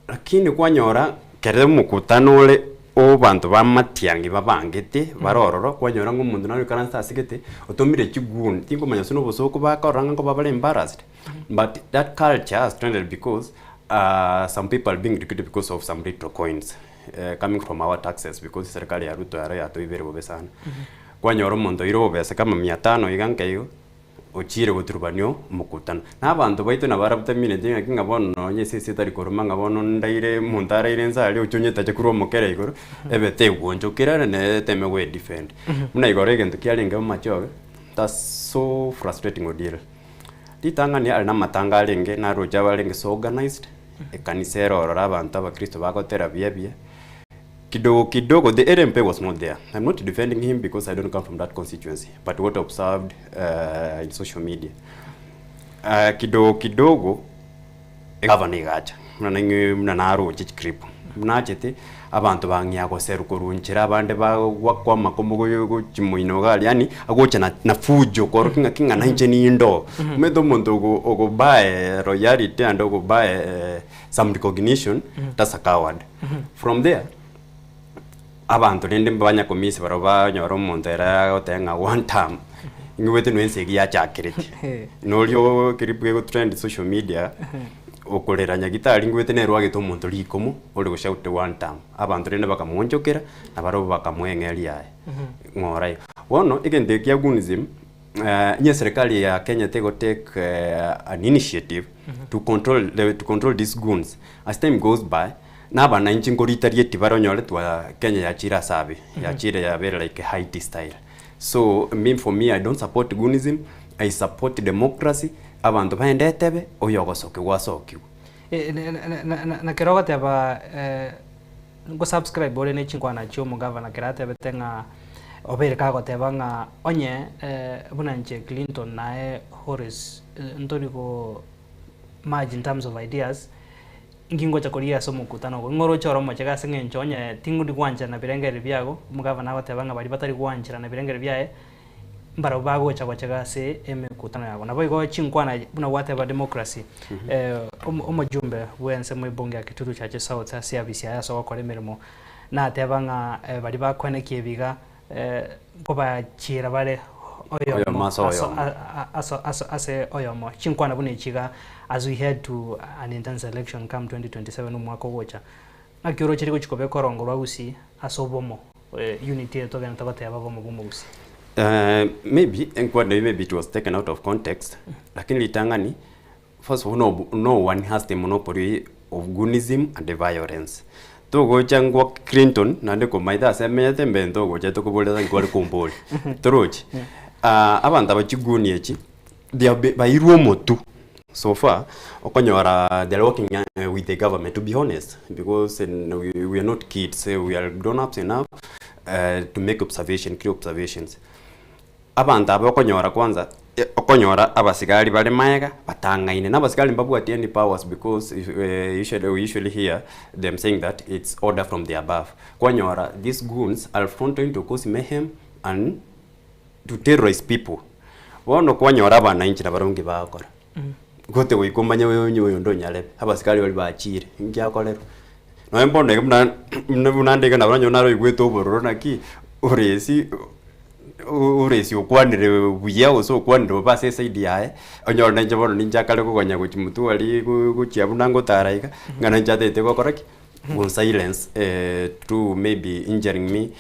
Lakini kwanyora kere omokutano ore obanto b'amatiang'i babangete bare ororo, kwanyora ng'a omonto naro oikaranse ase gete, otomire chiguni, tinkomanya gose na obosooku bakorora ng'a nkoba bare embarrassed, but that culture has trended because some people are being recruited because of some little coins coming from our taxes because serikali ya Ruto ero yatoibire bobe sana. Kwanyora omonto oire obobesa kama mia tano iga nka igo. Ochiire goturubania omokutano. Na abanto baito nabarabwo tamineti ng'aki ng'a bono nonye esese etari koruma ng'a bono ndaire omonto araire inse aria oche onyetache korwa omokere igoro, ebe tegwonchokera ere nere eteme goedefend. Buna igoro egento kiarenge omachoge, that's so frustrating Odiero. Ritang'ani are namatanga arenge naroche abarenge so organised, ekanisa ere ororo abanto abakristo bagotera buya buya. Kidogo kidogo the LMP was not there. I'm not defending him because I don't come from that constituency, but what I observed in social media. Kidogo kidogo egavana egacha buna naing'we buna naroche chiclip buna achete abanto bang'ea goserwa korwa nchera abande bagwakwa amakombe gochia moino iga aria yaani agocha na na fujo korokia ng'aki ng'a nainche nindoo. Omanyete omonto ogo ogobuy royalty naende ogobuy some recognition that's a coward. From there, abanto rende mbanya komisi barabwo banyora omonto ere agoteba ng'a one term, ing'igwete nonya ense eyio yachakerete. Noria oo clip egotrend social media, okorera nyagitari ing'igwete nere oagete omonto rikomo, ore goshout one term. Abanto rende bakamoonchokera, na barabwo bakamoa eng'eria yaye, ng'ora igo. Bono, egento eke kia gunism, onye eserikari ya Kenya tegotake an initiative to control the to control these goons, as time goes by, na abananchi nkoritaria tibare onyore twa Kenya yachire ase abe, yachire yabere like Haiti style. So me for me I don't support goonism, I support democracy, abanto baende etebe, oyo ogosokigwa asokigwe. Na kero ogoteba ngosubscribe ore ne chinkwana chia omogavana kero atebete ng'a obeire kagoteba ng'a onye buna inche Clinton naye Horace ntori go merge in terms of ideas, Inki ngocha korigia ase omokutano ogo? Ing'o oroche ore omochege ase engencho onye ting'odi gwancherana birengererio biago? Omogavana agoteba ng'a baria batari gwancherana birengererio biaye mbarabwo bagocha gochega ase emekutano yago. Naboigo chinkwana buna gwateba democracy, omojumbe bw'ensemo ebunge ya Kitulu Chache South ase afisi yaye ase ogokora emeremo nateba ng'a baria bakoenekia ebiga nkobachiera bare. oyomo Oyomo ase aso oyomo. a- aso aso ase oyomo. Chinkwana buna echi iga as we head to an intense election come 2027 omwaka ogocha, Naki oroche rigochia koba ekorongo rwa gusii ase obomo, unity eye togenderete goteba obomo bwa omogusii? Maybe enkwana eyio maybe it was taken out of context, lakini ritang'ani, first of all no no one has the monopoly of goonism and violence. Togocha ngwa Clinton naende komaete ase amenyete mbe ntogocha tokoborera nki kware komboria, torochi? Abanto aba chiguni echi, they have been bairwe omotwe So far, okonyora they are working with the government to be honest because we are not kids, we are grown ups enough to make observation, clear observations. Abanto aba okonyora kwanza, okonyora abasigari bare maega batang'aine, na abasigari mbabwati any powers because usually we usually hear them saying that it's order from the above. Kwanyora these goons are fronting to cause mayhem and to terrorize people. Bono kwanyora abananchi nabarabwo bagokora. Gote goika omanye oyo onye oyonde onyarebe, abasikari baria bachire, inki akorerwa? Nonye bono iga buna buna buna nde iga nabo onye naroigwete obororo naki, oresi oresi okwanire buya gose okwanire bobe ase eside yaye, onyore nainche bono ninche akare kogonya gochia motwe aria go gochia buna ngotara iga, ng'a nainche atagete gokora ki? Gon silence through maybe injuring me,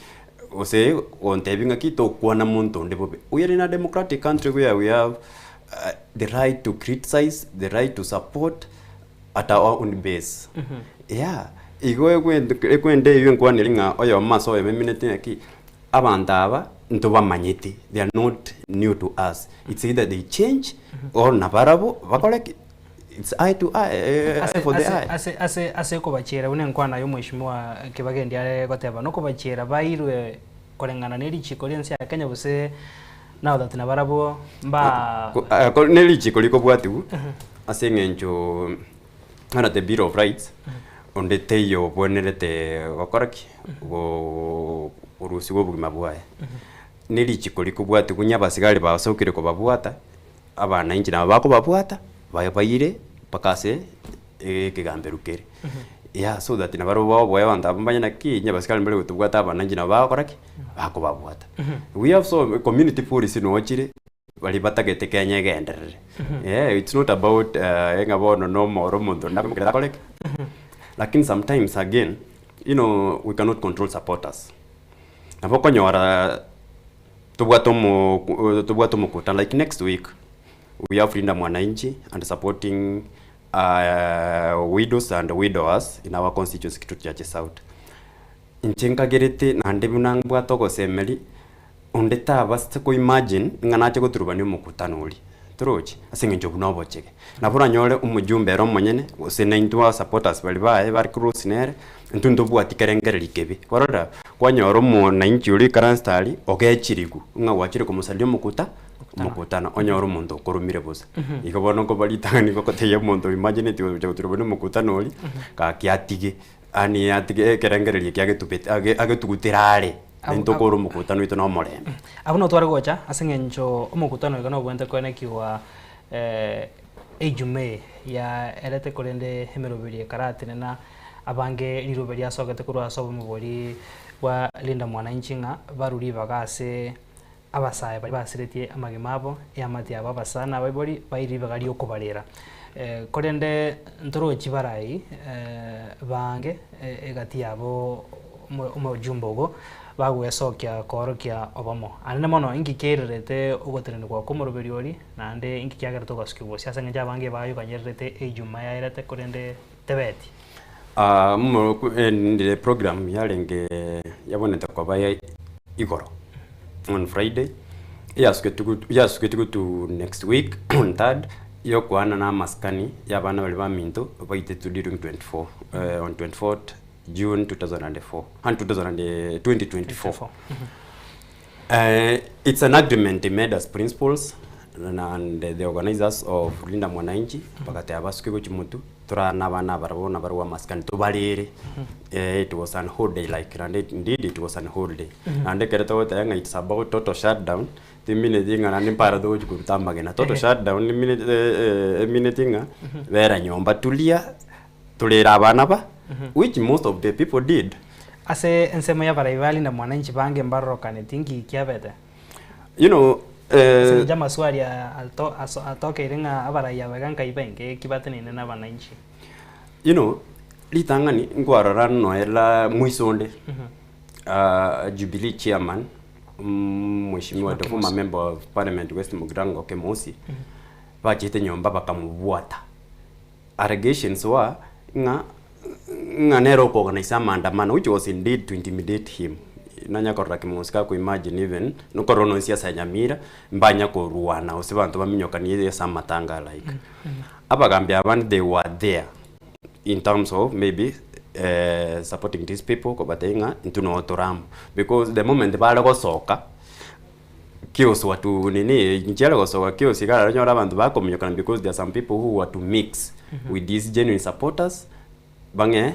gose gontebia ng'aki tokwana monto onde bobe. We are in a democratic country where we have the right to criticize, the right to support at our own base. Yeah, igo egwende ekwende eywo enkwaneri ng'a oyomo ase oyomo emineti ng'aki, abanto aba ntobamanyeti, they are not new to us, it's either they change or nabarabwo bakore ki? It's eye to eye, eye Ase, for the ase, eye. ase, ase, ase okobachiera buna enkwana y'omweshimiwa Kibagendi are goteba, nokobachiera bairwe koreng'ana ne richiko ri'ense ya Kenya gose now that nabarabwo mba Ko- ah, ko- ne richiko rikobwatiwu ase eng'encho under the bill of rights onde teiyo obwenerete gokora ki go korusiwa obogima bwaye ne richiko rikobwatiwu onye abasigari basokire kobabwata Abananchi nabo bakobabwata, babaire mpaka ase ekegambero kere. Yeah, so that nabarobwo baoboe abanto abwo mbanye naki, onye abasikari mbare gotobwata abananchi nabo bagokora ki? Bakobabwata. We have so community police nochire, baria batagete Kenya egenderere. Eh, it's not about ng'a bono na omoro omonto onde akomokera akore ki? Lakini sometimes again, you know we cannot control supporters. Nabo okonyora Tobwate omo tobwate omokutano like next week we have Linda Mwananchi and supporting widows and widowers in our constituency Kitutu Chache South. Inche nkagerete naende buna mbwate ogosemeria onde tabasa ko imagine ng'a nache goturubania omokutano oria torochi ase eng'encho obwo nobochege. Nabo oranyore omojumbe ere omonyene gose naintwe aba supporters baria baye bare close nere, intwe ntobwati kerengererio kebe. Kwarora, kwanyora omonanchi oria oikaransete aria, ogechirigwe ng'a gwachire komosaria omokuta omokutano, onyore omonto okoromire bosa. Igo bono nkoba ritang'ani gokotebia omonto oimagineti gocha goturubania omokutano oria, gaki atige, yaani atige ekerengererio ekia agetubete age agetugutere are, naintwe tokore omokutano oito na omorembe. Abwo notware gocha ase eng'encho omokutano iga nobwenerete koenekiwa Eijuma eye yaerete korende emeroberi ekaratenena abange rirobe riasogete korwa ase obomo boria bwa Linda Mwananchi ng'a barwe ribaga ase abasae baria basiretie amagima abo, eamate yabo abasani na abaibori baire ribaga riokobarera. Korende ntorochi barai bange egati yabo omojumbe obo bagwesokia koorokia obomo. Anene mono inki kererete ogotenenigwa kw'omoroberi oria, naende inki kiagerete ogasukia gose ase eng'encho abange bayokanyererete ejuma yaerete korende tebeti. Ndire program yarenge yabonete koba igoro on Friday, yasuketigwe to next week on third, yokoana na amasikani ya abana baria baminto baitetwe during 24 on 24th June 2004 and 2024. It's an agreement made as principals and the organizers of Linda Mwananchi bagateba basuke gochia motwe torarane abana aba barabwo nabarabwo amasikani tobarere it was an whole day like naende indeed it was an whole day. Naende ekero togoteba ng'a it's about total shutdown timineti ng'a naende mpara togochia koruta amagena. Total shutdown emineti ng'a bera nyomba tulia Torere abana ba, which most of the people did. Ase ensemo y'abarai ba Linda Mwananchi bange mbarorokaneti nki kiabete? You know, Ase eng'encho amaswali aya ato aso atokeire ng'a abarai aba iga nkai bainge eki bateneine na abananchi. You know, ritang'ani nkwarora noela moisonde Jubilee chairman Mheshimiwa the former member of parliament West Mugirango Kemosi bachete nyomba bakamobwata. Allegations were ng'a ng'a nere oko organise amaandamano which was indeed to intimidate him. Nanya korora Kemosi gako imagine even nokorora nonya siasa ya Nyamira mbanya korwana gose banto baminyokanie ase amatanga alike. Abagambi abande they were there in terms of maybe supporting these people kobatebia ng'a intwe noo tore amo because the moment bare gosoka chaos were to nini nchiare gosoka chaos iga aranyore abanto bakominyokana because there are some people who were to mix with these genuine supporters bang'e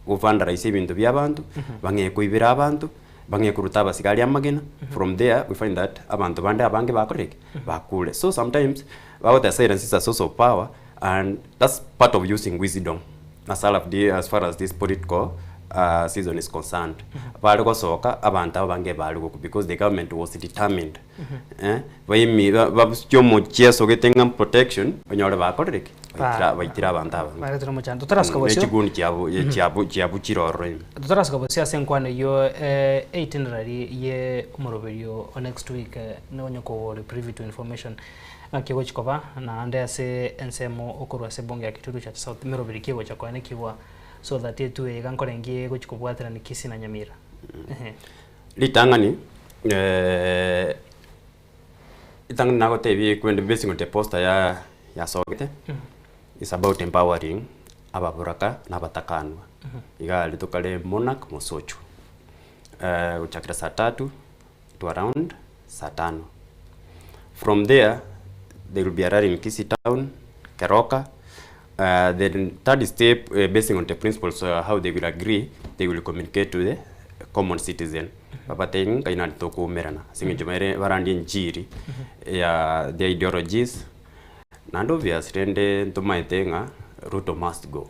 govandalise ebinto bia abanto, bang'e koibera abanto, bang'e koruta abasigari amagena, from there we find that abanto bande abange bakorire ki? Bakure. So sometimes bagoteba silence is a source of power and that's part of using wisdom as al as far as this political season is concerned. Bare gosoka abanto abange bare gokwa because the government was determined eh, baimi babusie omochieso gete ng'a protection onyore bakorire ki? Baitire baitire abanto abange. Baretire omochando. Totarasuka Ne bosio. chigundi chiabo chiabo chiabo chire ororo ime. Totarasuka bosio ase enkwano eyio itinerary ye omoroberio o next week nonye kore privy to information ng'aki egochi koba naende ase ensemo okorwa ase ebunge ya Kitutu Chache South emeroberi ki egocha koenekigwa so that etwe iga nkorenge egochi kobwaterani Kisii na Nyamira. Ehe. Ritang'ani ritang'ani nagotebia ekwende basing on the poster ya yasogete is about empowering ababuraka na abatakanwa. Iga aria tokare Monarch Mosocho gochakera saa tatu to around saa tano. From there there will be a rally in Kisii town, Keroka, then third step basing on the principles how they will agree, they will communicate to the common citizen babatebie ng'a nari tokoumerana ase eng'encho bare barandie enchiri ya their ideologies naende obvious rende ntomaete ng'a Ruto must go.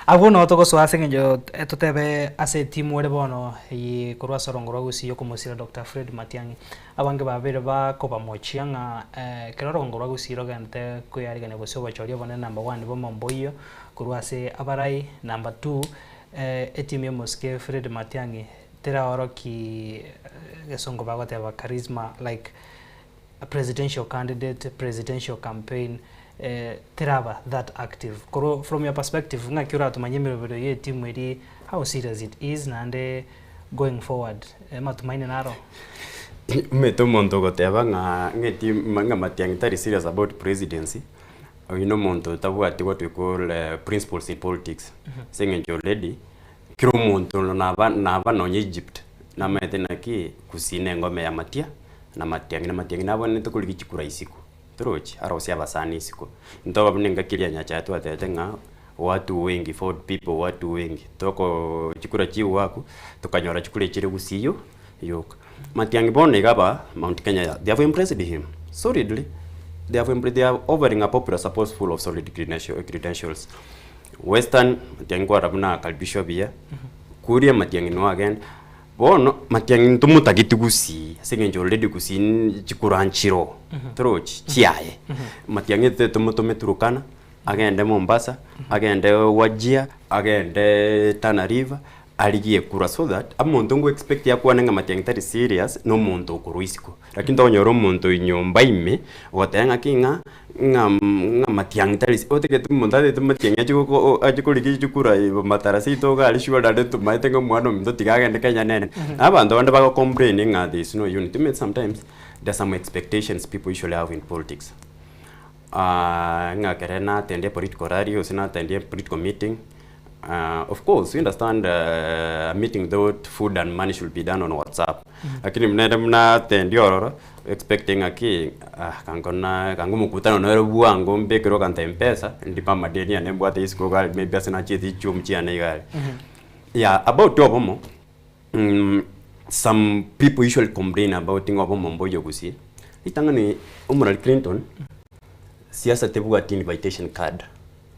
Abwo noo togosoa ase eng'encho totebe ase etimu ere bono eye korwa ase orongo rwa Gusii okomosira Doctor Fred Matiang'i. Abange babeire bakobamochia ng'a ekero orongo rwa Gusii rogenderete koyarigania gose obochori obonene number one bw'amamboiyio korwa ase abarai, number two etimu ya omosike Fred Matiang'i teraoroki egesongo bagoteba charisma like a presidential candidate, presidential campaign teraba that active. Korwa from your perspective ng'aki oratomanye emerobero ya etimu eria how serious it is naende going forward matumaini naro? Omanyete omonto ogoteba ng'a ng'a etimu ng'a Matiang'i tari serious about presidency, oyio na omonto otabwati what we call principles in politics. Ase eng'encho already, kera omonto naba naba nonye Egypt, namanyete naki gusii na engome ya matia na Matiang'i na Matiang'i nabwenerete korigia chikura isiko, torochi? Arosie abasani isiko. Ntoba buna engaki eria Nyachae twatebete ng'a watu wengi, ford people watu wengi, toko chikura chigoakwa, tokanyora chikura echire gusii yo yoka. Matiang'i bono iga aba Mount Kenya they have embraced him solidly, they have embraced, they are offering a popular support full of solid credentials. Western Matiang'i kwarora buna akaribishwa buya, Kuria Matiang'i nigo agenda, bono Matiang'i ntomotageti gusii ase eng'encho already gusii chikura nchiroo torochi chiaye. Matiang'i totomotome Turkana, agende Mombasa, agende Wajir, agende Tana River, arigie ekura so that omonto ngo expect akwane ng'a Matiang'i tari serious na omonto okorwa isiko. Lakini tokonyora omonto oi nyomba ime ogoteba ng'aki ng'a ng'a ng'a Matiang'i tari se otagete omonto atagete Matiang'i ache goko ache korigia chikura matara seito iga aria sure naende tomaete ng'a omwana ominto tiga agende Kenya nere. Abanto bande bago complain ng'a there is no unity, omanyete sometimes there are some expectations people usually have in politics. Ng'a ekere na attend political rally gose na attend political meeting, of course we understand a meeting without food and money should be done on WhatsApp. Lakini buna ere buna attend ororo, expecting ng'aki kango na kango omokutano nere bwango mbekere oganta mpesa, ndipe amadeni ane mbwate isiko iga aria maybe ase nachiete chichomu chiane iga aria. Yeah, about obomo, some people usually complain about ng'a obomo mboiyo gusii, ritang'ani omorari Clinton, siasa tebwati invitation card,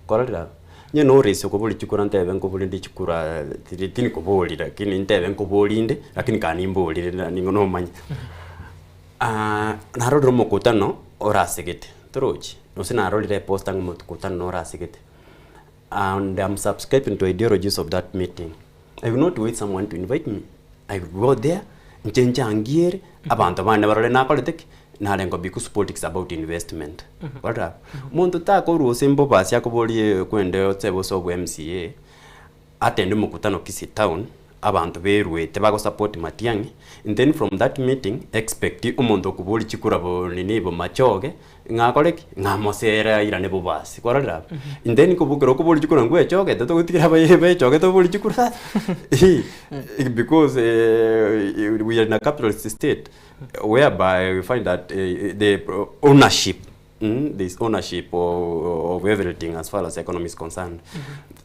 kororire abwo? Onye norese okoboria chikura ntebe nkobori nde chikura tiri tinikobori lakini ntebe nkobori inde, lakini kare nimborire na nigo nomanye. Narorire omokutano orasegete, torochi? Gose narorire eposter ng'a omokutano norasegete, and am subscribing to ideologies of that meeting, I will not wait someone to invite me, I will go there, inche nchangiere, abanto bande barore nakorete ki? Narenge because politics about investment, kwarora abwo. Monto takorwa ase embobasi akoborie kwende otebe ase obwa MCA, Attend mokutano Kisii town abanto beruete bago support Matiang'i and then from that meeting expect omonto okobori chikura bo nini bo Machoge ng'a akore ki? Ng'a amosere airane bobasi kwarorire abwo? And then kobo ekero okobori chikura ngwechogete togotigera abaye bechogete obori chikura sasa because we are in a capitalist state whereby we find that the ownership There is ownership of everything as far as economy is concerned.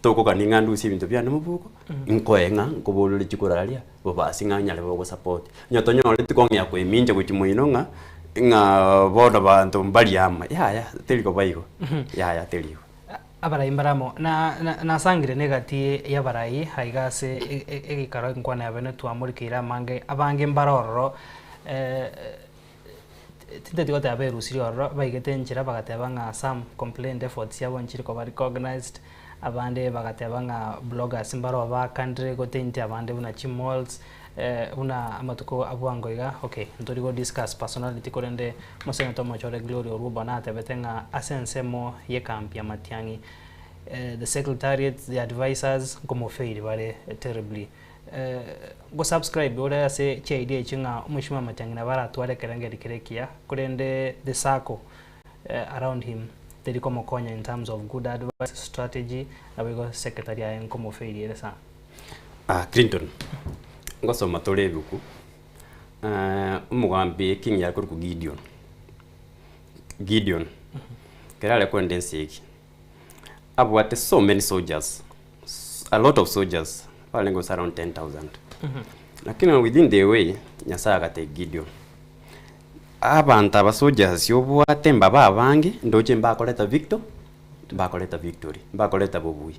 Tokogania ng'a ndusie ebinto biane mobuko, nkoe ng'a nkoborere chikura aria, bobasi ng'a nyare bogosupport. Onye tonyoreti kong'ea koemincha gochia moino ng'a, ng'a bono banto mbaria ama, yaya teri koba igo, yaya teri igo. Abarai mbare amo, na nasangire negati y'abarai aiga ase egeikaro enkwana ya bene twamorikeire amange, abange mbare ororo. Tinteti goteba berusirie ororo, baigete enchera bagateba ng'a some complained efforts chiabo nchiri koba recognized, abande bagateba ng'a bloggers mbaro baakandire gotainti abande buna chimalls, buna amatuko a bwango iga, okay ntori go discuss personality korende omosenetor omochore Gloria Orubo natebete ng'a ase ensemo y'ekampi ya Matiang'i, the secretariat, the advisers nkomofail bare terribly. Go subscribe ore ase chiidea echio ng'a omweshimiwa Matiang'i nabo aratware ekerengeri kere ekiya, korende the circle around him teri komokonya in terms of good advice, strategy, naboigo secretary aye nkomofaili ere sana. Ah Clinton, ngosoma tore ebuku, omogambi king yakorokwa Gideon, Gideon, ekero are koenda esegi, abwate so many soldiers, a lot of soldiers barenge gose around 10,000 lakini within the way Nyasaye agatebia Gideon, abanto aba soldiers obwate mbabe abange ndoche mbakoreta victo mbakoreta victory mbakoreta bobui,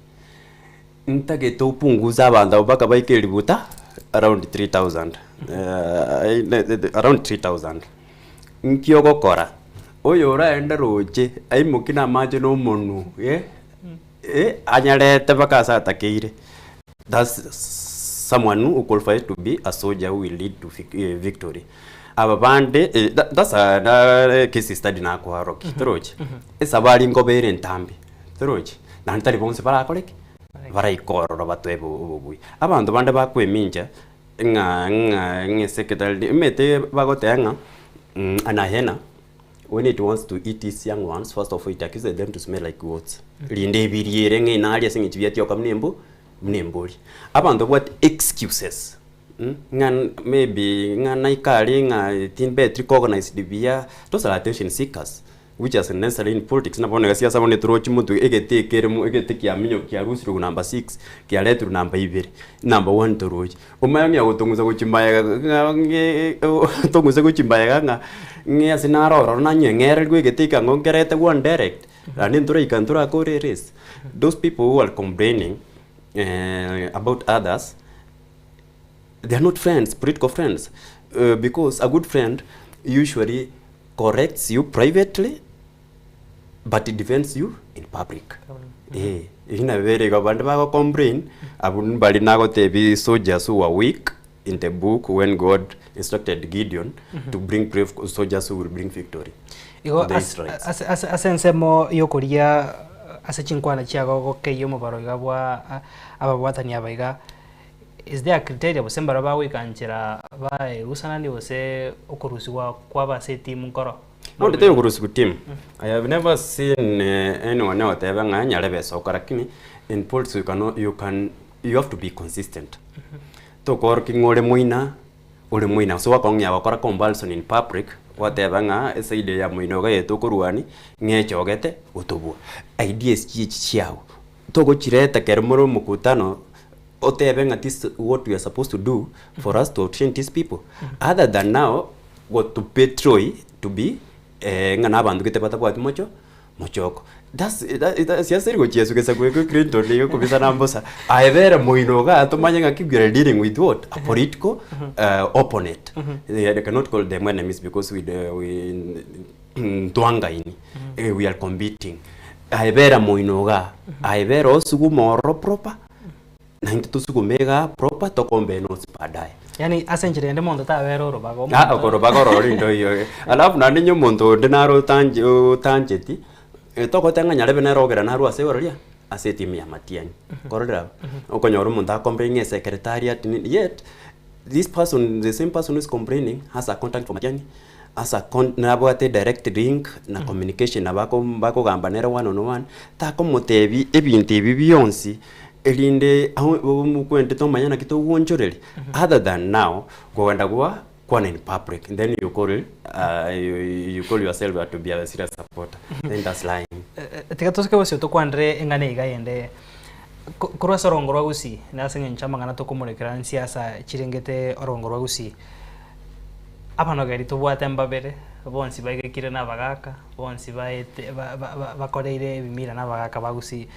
ntagete opunguze abanto abwo mpaka baike eributa around 3000 around 3000 nki ogokora? Oyo oraende roche aimokie na amache na omonwe eh. Eh, anyarete mpaka ase atakeire. That's someone who qualifies to be a soldier who will lead to vic- victory. Aba bande eh, tha- that's a na case study nakoarokia, torochi? Esabari nkoba ere entambe, torochi? Naende tari bonsi barakore ki? Baraike ororo batoe obobuya. Abanto bande bakwemincha ng'a ng'a ng'a eseketari emete bagoteba ng'a anahena. When it wants to eat its young ones, first of all it accuses them to smell like goats. Rinde ebiriere ng'a inari ase eng'encho biatioka buna embu, buna embori. Abanto babwate excuses, mm, ng'a maybe ng'a naika aria ng'a timbeti recognized buya, those are attention seekers, which is unnecessary in politics. Buna bono iga siasa bono etorochi motwe egete ekere mo egete kiaminyo kiarusirwe number six, kiaretirwe number ibere, number one torochi. Omanye ng'a gotong'usa gochia mbaega ng'a ng'e tong'use gochia mbaega ng'a ng'e ase naro ororo nanyeng'ererwe egete eke ang'o nkerete one direct, naende ntoraika ntorakore erase. Those people who are complaining about others, they are not friends, political friends, because a good friend usually corrects you privately but defends you in public. Eh, erio nabio bere igo abande bago complain, abwo mbari nagotebi soldiers who were weak in the book when God instructed Gideon to bring brave soldiers who will bring victory Igo to the ase Israelites. ase ase ase ensemo yokoria ase chinkwana chiago gokeyia omobaro iga bwa ababwatani aba iga, is there a criteria gose mbarabwo bagoika nchera baerusanani gose okorusigwa kwabo ase etimu nkoro? No titari okorusigwa team. I have never seen anyone ogoteba ng'a nyarebe esoka lakini in politics you cannot you can you have to be consistent. Tokoorokia ng'a ore moina ore moina gose gwakong'ea gokora comparison in public gwateba ng'a eside ya moino iga eye tokorwania ng'a echogete gotobua. Ideas chiachi chiago togochireta ekero more omokutano otebe ng'a this is what we are supposed to do for us to train these people other than now go to betray to be ng'a na abanto gete batabwati mocho. Mochoko. That's that that siasa eri gochiesa gesaku eke Clinton nigo ekobisana mbosa. Aye bera moino igaa tomanye ng'aki we are dealing with what? A political opponent. I cannot call them enemies because we we ntwangaini, we are competing. Aye bera moino igaa, aye bera osugume ororo proper, naintwe tosugume igaa proper tokombe notes baadaye. Yaani ase enchera ende monto tabera orobaga Ah, omonto. okorobaga ororo rinde oyo. Alafu naende onye omonto onde naro otanche otancheti, togoteba ng'a nyarebe nere ogera narwe ase igoro riria, ase etimu ya matiang'i. Kororera abwo, okonyora omonto acomplain ng'a esekeretariat nini, yet this person, the same person who is complaining has a contact for matiang'i, has a con nabwate direct link na communication nabo ako bakogamba nere one on one, takomotebia ebinto ebi bionsi erinde omokwente tomanye naki togoonchoreria other than now kogenda gwa kwana in public then you call you, you call yourself to be a serious supporter then that's lying. Tiga tosike bosio tokwanere eng'ana iga yende korwa ase orongo rwa Gusii na ase eng'encho amang'ana tokomorekera nsiasa chirengete orongo rwa Gusii. Abanogeri tobwate mbabere, bonsi baigekire na abagaka, bonsi baete ba- ba- ba- bakoreire ebimira na abagaka ba Gusii.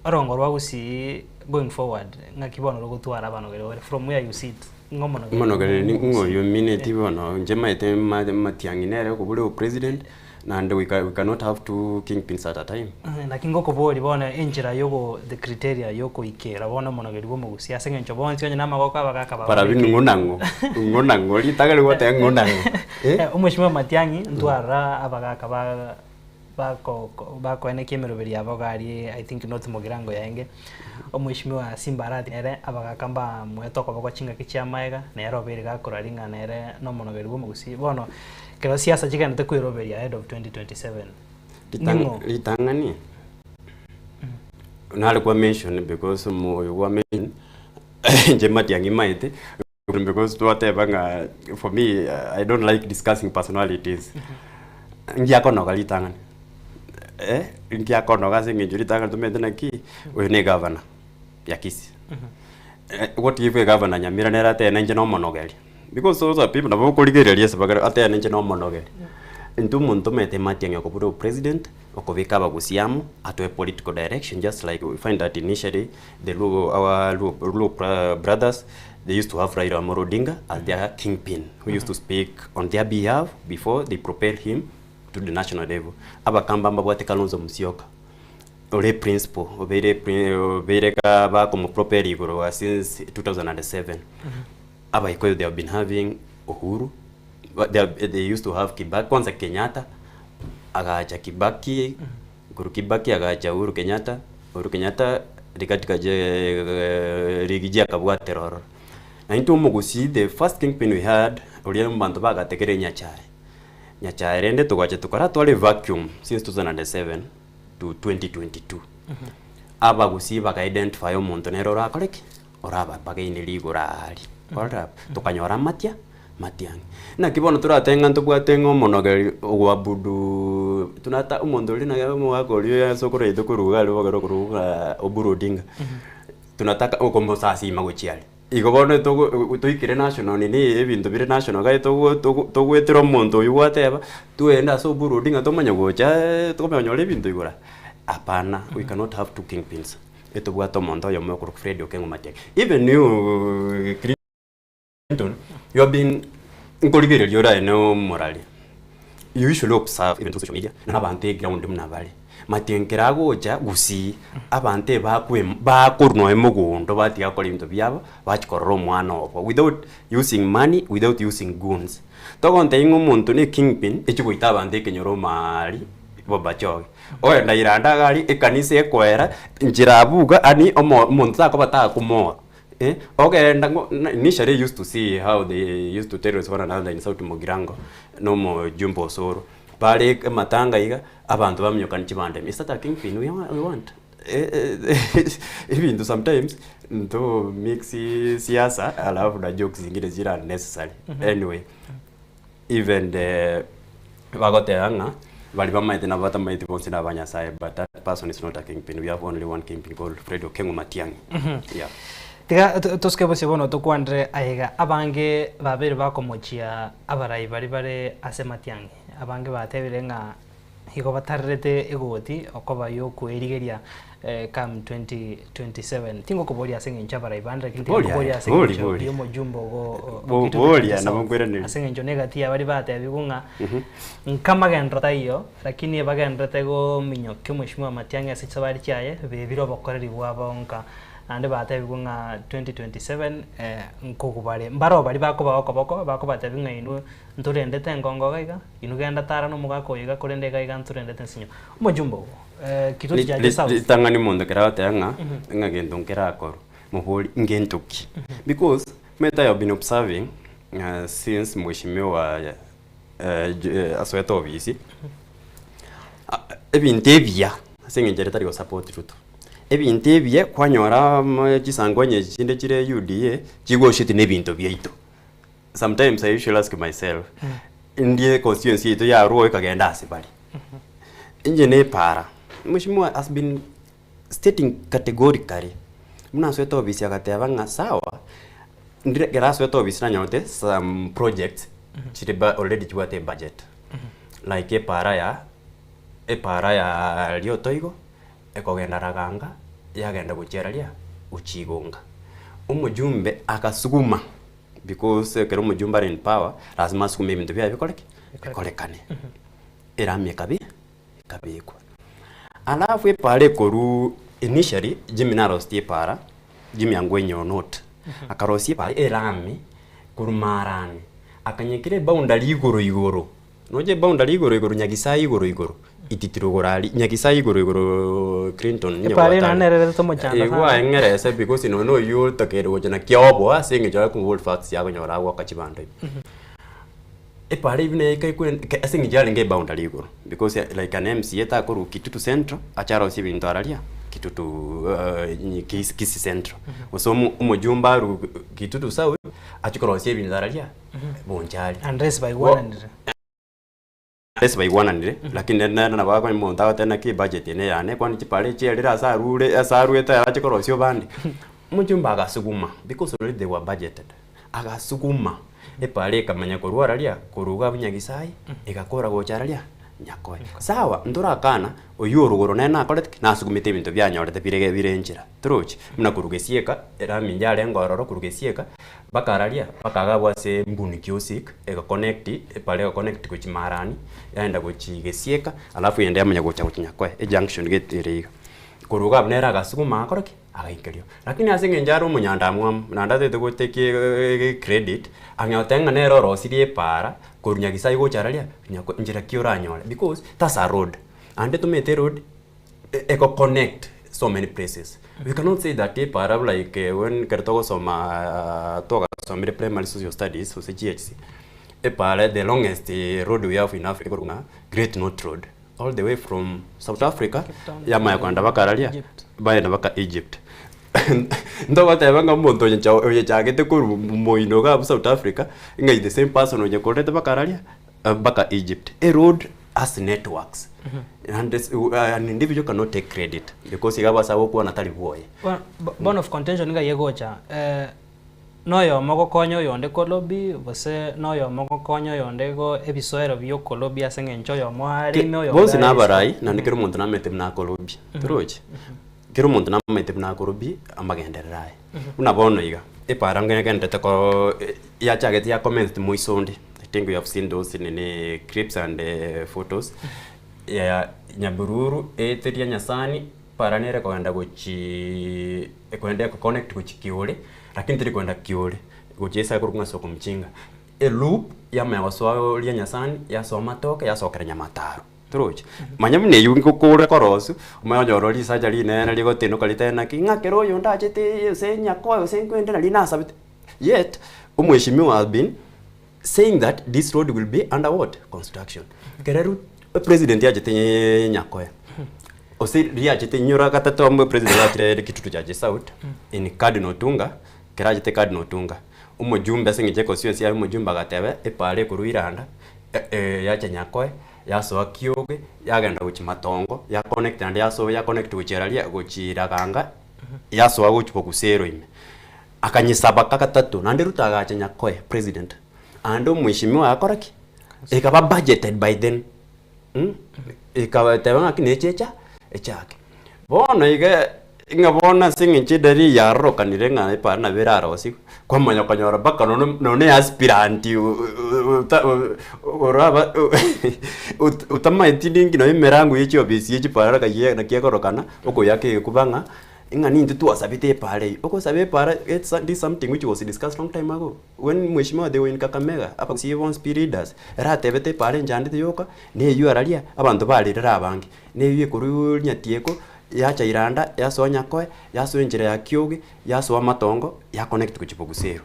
Orongo rwa Gusii going forward ng'aki bono rogotwara abanogeri babere from where you sit ng'a omonogeri Omonogeri ni ng'o ng'o oyo omineti bono inche maete ma- Matiang'i nere okobora obopresident naende we ca we cannot have two kingpins at a time. Naki ngokoboria bono enchera yogo the criteria yokoikera bono omonogeri bwa omogusii ase eng'encho bonsi onye namagoko abagaka Barabi bababekire. ng'o na ng'o? Ng'o na ng'o? Ritang'ani gwateba ng'o na ng'o? Eh? Omweshimiwa Matiang'i ntwarora abagaka ba bako bakoenekia emeroberi yabo iga aria I think North Mugirango yaenge, Omweshimiwa Simba Arati nere abagaka mbamoete okoboko chingaki chia amaega, nere obeire gakoraria ng'a nere nomonogeri bwa omogusii. Bono ekero siasa chigenderete kweroberia ahead of 2027, ning'o? Ritang'ani nare kwa mention because oyo kwa mention inche Matiang'i maete because twateba ng'a for me I don't like discussing personalities. Ngiakonoga ritang'ani eh, ngiakonoga ase eng'encho ritang'ani tomanyete naki, oyo ne egavana ya Kisii. What if egavana Nyamira nere atebe inche nomonogeri, because those are people nabo okorigereria ase bagere atebe inche nomonogeri. Intwe omonto omanyete Matiang'i okobua obopresident, okobeka abagusii amo, atoe political direction just like we find that initially the Luo our Luo Luo brothers they used to have Raila Amolo Odinga as their kingpin who used to speak on their behalf before they propel him to the national level. Abakamba mbabwate Kalonzo Musyoka ore principal obeire pri obeire ka bakomopropel igoro since 2007. Abaikoyo they have been having Uhuru, they, have, they used to have Kibaki, kwanza Kenyatta agacha Kibaki, korwa Kibaki agacha Uhuru Kenyatta, Uhuru Kenyatta Rigathi Gachagua Rigiji akabwatera ororo. Na intwe omogusii the first kingpin we had oria abanto bagategereire Nyachae. Nyachae rende togacha tokora tware vacuum since 2007 to 2022. Abagusii baka identify omonto nere orakore ki? Orababagaine rigoro aaria. Kwarora abwo? Tokanyora amatia, matiang'i. Naki bono toratebe ng'a ntobwate ng'a omonogeri ogwabudu tunata omonto oria naki omogaka oria ase okoraita korwa iga aria bogere okorokwa ng'a Oburu Odinga. Tunataka okomosasima gochia aria. Igo bono togo toikire national nini ebinto bire national iga togo togo togoetera omonto oywo gwateba, twende ase Oburu Odinga tomanye gocha tokomanya konyora ebinto igoro aa. Hapana, we cannot have two kingpins. Etobwate omonto oyomo okorokwa Fred Okengo Matiang'i. Even you Clinton, you have been nkorigereria ore aye na omorari. You usually observe even through social media, na abanto eground buna bare. Matiang'i kera agocha gusii, abanto ebakwe bakorwa nonya mogondo batiga gokora ebinto biabo, bachia korora omwana obo without using money, without using goons. Togontebia ng'a omonto ne kingpin, echia goita abanto ekenyoro maari bobachoge. Ogenda iranda iga aria ekanisa ekoera, nchera abwo iga yaani omo omonto takoba takomora eh, ogenda ng'o initially I used to see how they used to terrorise one another in South Mugirango, na omojumbe Osoro, bare amatanga iga, abanto baminyokani chibande, is that a kingpin we we want? Ebinto sometimes nto mix siasa alafu na jokes zingine zire unnecessary, anyway. Even the bagoteba ng'a baria bamaete na batamaeti bonsi na abanyasaye but that person is not a kingpin we have only one kingpin called Fred Okengo Matiang'i yeah. Tiga tosuke bosio bono tokwanere aiga abange babeire bakomochia abarai baria bare ase Matiang'i abange batebire ng'a. Igo batarerete egoti okoba y'okwerigeria come 2027. Tingokoboria ase eng'encho y'abarai bande, lakini Boria, tingokoboria ase boria, eng'encho boria. y'omojumbe ogo Bo- o Kitutu boria, Chache nabo South. nkoiraneria. Ase eng'encho negati y'abaria batebigwe ng'a Mhm. nkamagenderero taiyo, lakini ebagendererete gominyokia omweshimiwa Matiang'i ase chisabari chiaye, bebire obokoreri bwabo nka Naende batebigwe ng'a 2027 nkogubare. Mbaroo baria bakobaa okoboko, bakobatebia ng'a inwe Ntorendete engongo iga iga, inwe genda tara nomogaka oyo iga, korende iga iga ntorendete ensinyo. Omojumbe obo, Kitutu Chache South. Ritang'ani omonto ekero agoteba ng'a ng'a gento nkerakorwe, mobori ngento ki? Because omanyete I have been observing since mweshimiwa asoete ofisi, ebinto ebiya ase eng'encho ere tari gosupport Ruto, ebinto ebiya kwanyora chisango onye chinde chire UDA, chigosheti na ebinto biaito. Sometimes I usually ask myself, ndie constituency yaito yarwo ekagenda ase bare. Inche nepara, mheshimiwa has been stating categorically, buna asoete ofisi agateba ng'a sawa, ndire ekero asoete ofisi nanyorete some projects chire ba already chibwate ebudget. Like epara ya epara ya Riotoigo, ekogenda Raganga, yagenda gochia raria, gochia Igonga. Omojumbe agasuguma. Because ekero omojumbe are in power, lazima asukume ebinto biaye bikore ki? Bikorekane. Erami ekabi ekabekwa. Alafu epara ekorwa initially, Jimmy narosetie epara, Jimmy Angwenyi or not, akarosia epara erami korwa marani, akanyekera eboundary igoro igoro. Noche boundary igoro igoro Nyagisae igoro igoro ititi rogoro aria Nyagisae igoro igoro Clinton onye Epara eye gwatare. nere ererete omochando Igo sana. aeng'erese because nonya oyio otakeire gocha naki oboa ase eng'encho aye hold facts akonyora agoaka chibando ime. Epara eywo neye eka ase eng'encho yarenge eboundary igoro because like an MCA takorwa Kitutu Central ache arosie ebinto araria Kitutu Kisii Central. Gose omojumbe arwe Kitutu South achie korosia ebinto araria Bonchari. Unless baigwananire. Unless baigwananire, lakini nere nere nabo akonya omonto agoteba naki ebudget eye neyane, kwani chipara echi chiarire ase arure ase arwete arache korosia obande. Omochumba agasuguma because already they were budgeted, agasuguma epara ekamanya korwa araria korwa iga abwo Nyagisae, egakora gocha araria Nyakoe. Sawa, ntorakana oywo orogoro nere nakorete ki? Nasugumete ebinto bianyorete bire bire nchera, torochi? Buna korwa gesieka, erami yarenge ororo korwa gesieka. Bakararia, bakagabwa ase embuni kiosik, egaconnect, epara egaconnect gochia marani, yaenda gochia gesieka, alafu eyende yamanya gocha gochia nyakoe, ejunction gete ere iga. Korwa iga abwo nere agasuguma agakora ki? Agaikerio. Lakini ase eng'encho are omonyandamwamu, naende atagete gotake credit, ang'e goteba ng'a nere orosirie epara, korwa nyagisai gocha araria, nyakoe, nchera ki oranyore because that's a road. Naende tomanyete eroad. ego connect so many places. We cannot say that epara like when ekero togosoma twagasomire primary social studies gose GHC, epara the longest road we have in Africa ekorokwa ng'a Great North Road all the way from South Africa yamanya kogenda mpaka araria baenda mpaka Egypt. Ntogoteba ng'a omonto oyo oyechagete korwa moino iga abwo South Africa ng'a is the same person oyekorete mpaka araria mpaka Egypt. Eroad has networks and an individual cannot take credit because iga ase agokwana tari bwoye. Bone of contention niga egocha noyomo ogokonya oyonde kolobi gose noyomo ogokonya oyonde igo ebisoero bia okolobi ase eng'encho oyomo are ime oyonde Bonsi are nabarai isiko. naende kera omonto namanyete buna akolobia torochi? Kera omonto namanyete buna akolobia amagenderero aye. Buna bono iga, epara ngegenderete koo yachagete ya commenced moiso onde. I think we have seen those nini clips and photos ya Nyabururu eeteria Nyasani para nere kogenda gochii ekoenda eko connect gochia Kiore lakini teri kogenda Kiore gochia ase akorokwa ng'a Soko Mchinga. Eloop yamanya gosoa oria Nyasani yasoa Matoke yasokera Nyamataro torochi? Manya buna eywo ngokore korosia omanye onyore risacha rinene rigotinoka ritari naki ng'a ekero oyonde achete ase nyakoe gose nkwende nari nasabete yet omweshimiwa has been saying that this road will be under what? Construction. Ekero ru president yachete Nyakoe, gose riachete inyora gatato amo president achire Kitutu Church South in Cardinal Otunga, ekero achete Cardinal Otunga, omojumbe ase eng'encho ya constituency yaye omojumbe agateba epara ekorwa Iranda yacha Nyakoe, yasoa Kioge, yagenda gochia Matongo, ya connect naende yasoa ya connect gochia raria gochia Iraganga, yasoa gochia Bogusero ime. Akanyesaba kagatato, naende Ruto agacha nyakoe president, aande omweshimiwa agakora ki? Ekaba budgeted by then. Ekabateba ng'aki neche echa echake. Bono iga ng'a bono ase eng'encho edalili yarokanire ng'a epara nabo erarosigwe, kwamanya konyora mpaka nono nonya aspirant oraba otamaeti ninki nonya emerango ya chiofisi ya chipara naki naki ekorokana, okoyaka egekuba ng'a, ng'a nintwe twasabete epara eywo. Ogosaba epara it's this something which was discussed long time ago. When mweshimiwa they were in Kakamega, abagusii bonsi pi leaders, ere atebete epara enchandete yoka, na eywo araria, abanto barerire abange. Na eywo ekorwa Nyatieko, yacha Iranda, yasoa Nyakoe, yasoa enchera ya Kioge, yasoa Matongo, ya connect gochia Boguseru.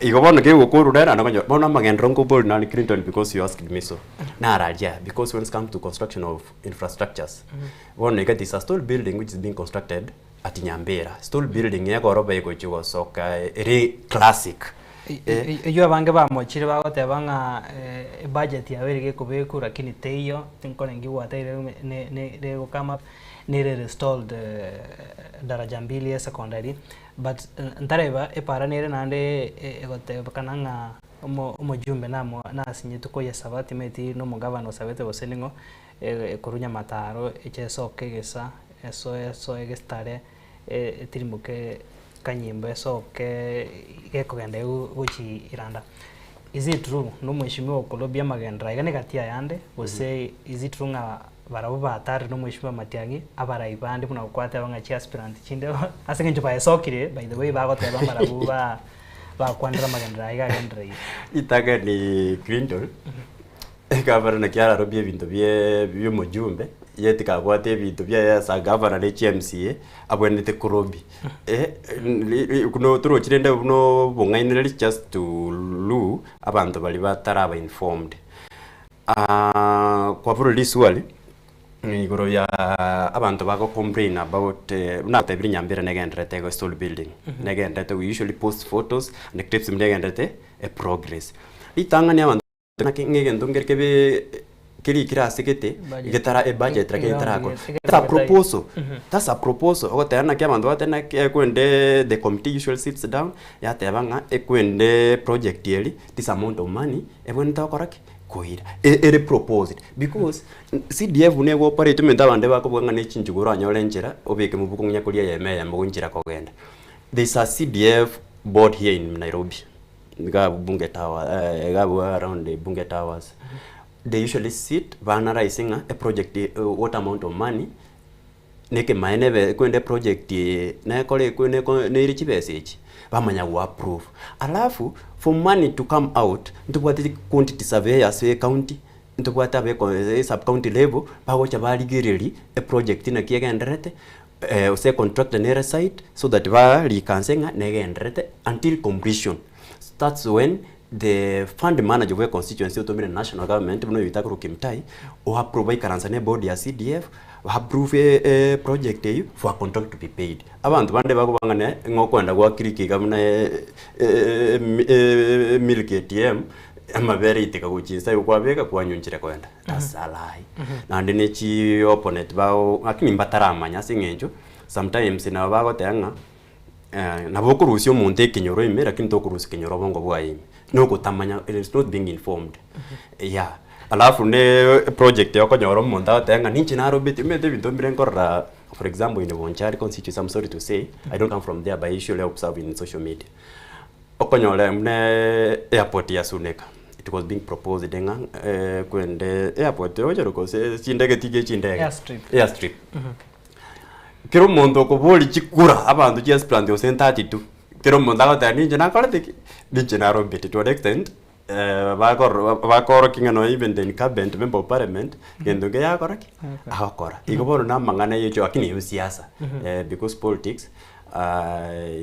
Igo bono kegokorura ere naende okonyora, bono amagenderero nkobori nare Clinton because you asked me so, nararia because when it comes to construction of infrastructures, bono iga there is a stone building which is being constructed at Nyambera, stone building ya egoroba egochia gosoka ere classic. Eh. Eyio abange bamochire bagoteba ng'a ebudget yabo ere gekobekwa lakini teiyo, tinkoreng'i gwateire ne ne regokama nere reinstalled daraja mbili esecondary, but ntareba epara nere naende egotebekana ng'a omo omojumbe namo nasinyetwe koyesaba timanyeti na omogavana osabete gose ning'o, korwa Nyamataro eche esoke egesa, esoe esoe egesitare etirimuke kanyimbo esoke gekogenda igo gochi iranda. Is it true na omweshimiwa okorobia amagenderero aiga negati ayande gose is it true ng'a barabwo batarire na omweshimiwa Matiang'i abarai bande buna gokwateba ng'a chiaspirant chinde ase eng'encho baesokire by the way bagoteba mbarabwo ba bakwanera amagenderero aiga agendereire. Ritang'ani Clinton, Egavana naki ararobie ebinto bie bi'omojumbe, yet kabwate ebinto biaye as a gavana ne chi MCA, abwenerete korobia. Torochi rende buna obong'ainereria just to lure abanto baria bataraba informed. Kwabora riswali, igoro ya abanto bago complain about buna natebire Nyambera negendererete igo stone building, negendererete we usually post photos and clips buna egendererete eprogress. Ritang'ani abanto. Naki ng'a egento nkere kebe kerikire ase gete, Budget. getara ebudget lakini Eround etarakora. gete- That's a gete- proposal, that's a proposal, ogoteba naki abanto bagoteba naki ekwende the committee usually sits down, yateba ng'a ekwende project eri, this amount of money, ebwenerete gokora ki? Koira. E- ere proposed, because CDF buna ego operate omonto abande bakoboka ng'a ne chinchugu oranyore enchera, obeke mobuko ng'a koria eyemo eyemo goinchera kogenda. There is a CDF board here in Nairobi. Iga Bunge Tower, iga abwo around Bunge Towers, they usually sit ba analyse ng'a eproject what amount of money, nekemaene ebe kwende eproject eye nekore ekwe neko neire chibesa echi, bamanya go approve. Alafu for money to come out, ntobwate quantity surveyors be ecounty, ntobwate abe sub county level, bagocha barigereria eproject naki egendererete, gose econtractor nere site, so that barika nse ng'a negendererete until completion. That's when the fund manager bwa econstituency otomire national government buna oyoito akorokwa Kimutai, o approve aikaransa na eboard ya CDF, ba approve eproject eywo for a contract to be paid. Abanto bande bakoba ng'a ne ng'a okoenda gwa click iga buna emilk ATM, amabere aiteka gochia inse igo kwabeka kwanywa koenda. That's a lie. Naende ne chi opponent bao lakini mbataramanya ase eng'encho sometimes nabo bagoteba ng'a nabo okorusia omonto ekenyoro ime lakini tokorusia kenyoro obongo bwaye ime. Nogotamanya it is not being informed. Yeah. Alafu ne project okonyora omonto agoteba ng'a ninche narobeti omanyete ebinto mbire nkorora for example in Bonchari constituency I'm sorry to say, I don't come from there but I usually observe in social media. Okonyora buna airport ya Suneka, it was being proposed ng'a kwende airport oche gose chindege tiga echindege. Airstrip. Airstrip. Kera omonto okoboria chikura abanto chi aspirant gose 32, kera omonto agoteba ninche nakorete ki? Ninche narombeti to an extent bakoro bakorokia ng'a nonya even the incumbent member of parliament, gento nke yakora ki? Agokora. Igo bono na amang'ana ya echo lakini eywo siasa, because politics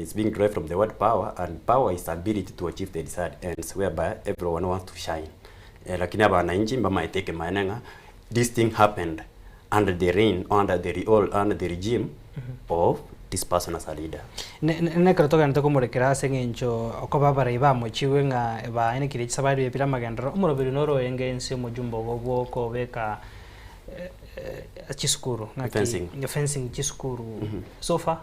is being derived from the word power and power is ability to achieve the desired ends whereby everyone wants to shine. Lakini abananchi mbamaete ekemanene ng'a this thing happened under the reign or under the or under the regime of this person as a leader. Ne- ne- Nekero togenderete komorekera ase eng'encho okoba abarai bamochigwe ng'a baenekirie chisabari buya bire amagenderero, omoroberi noro orenge inse omojumbe obo bw'okobeka chisukuru ng'aki Fencing. fencing chisukuru so far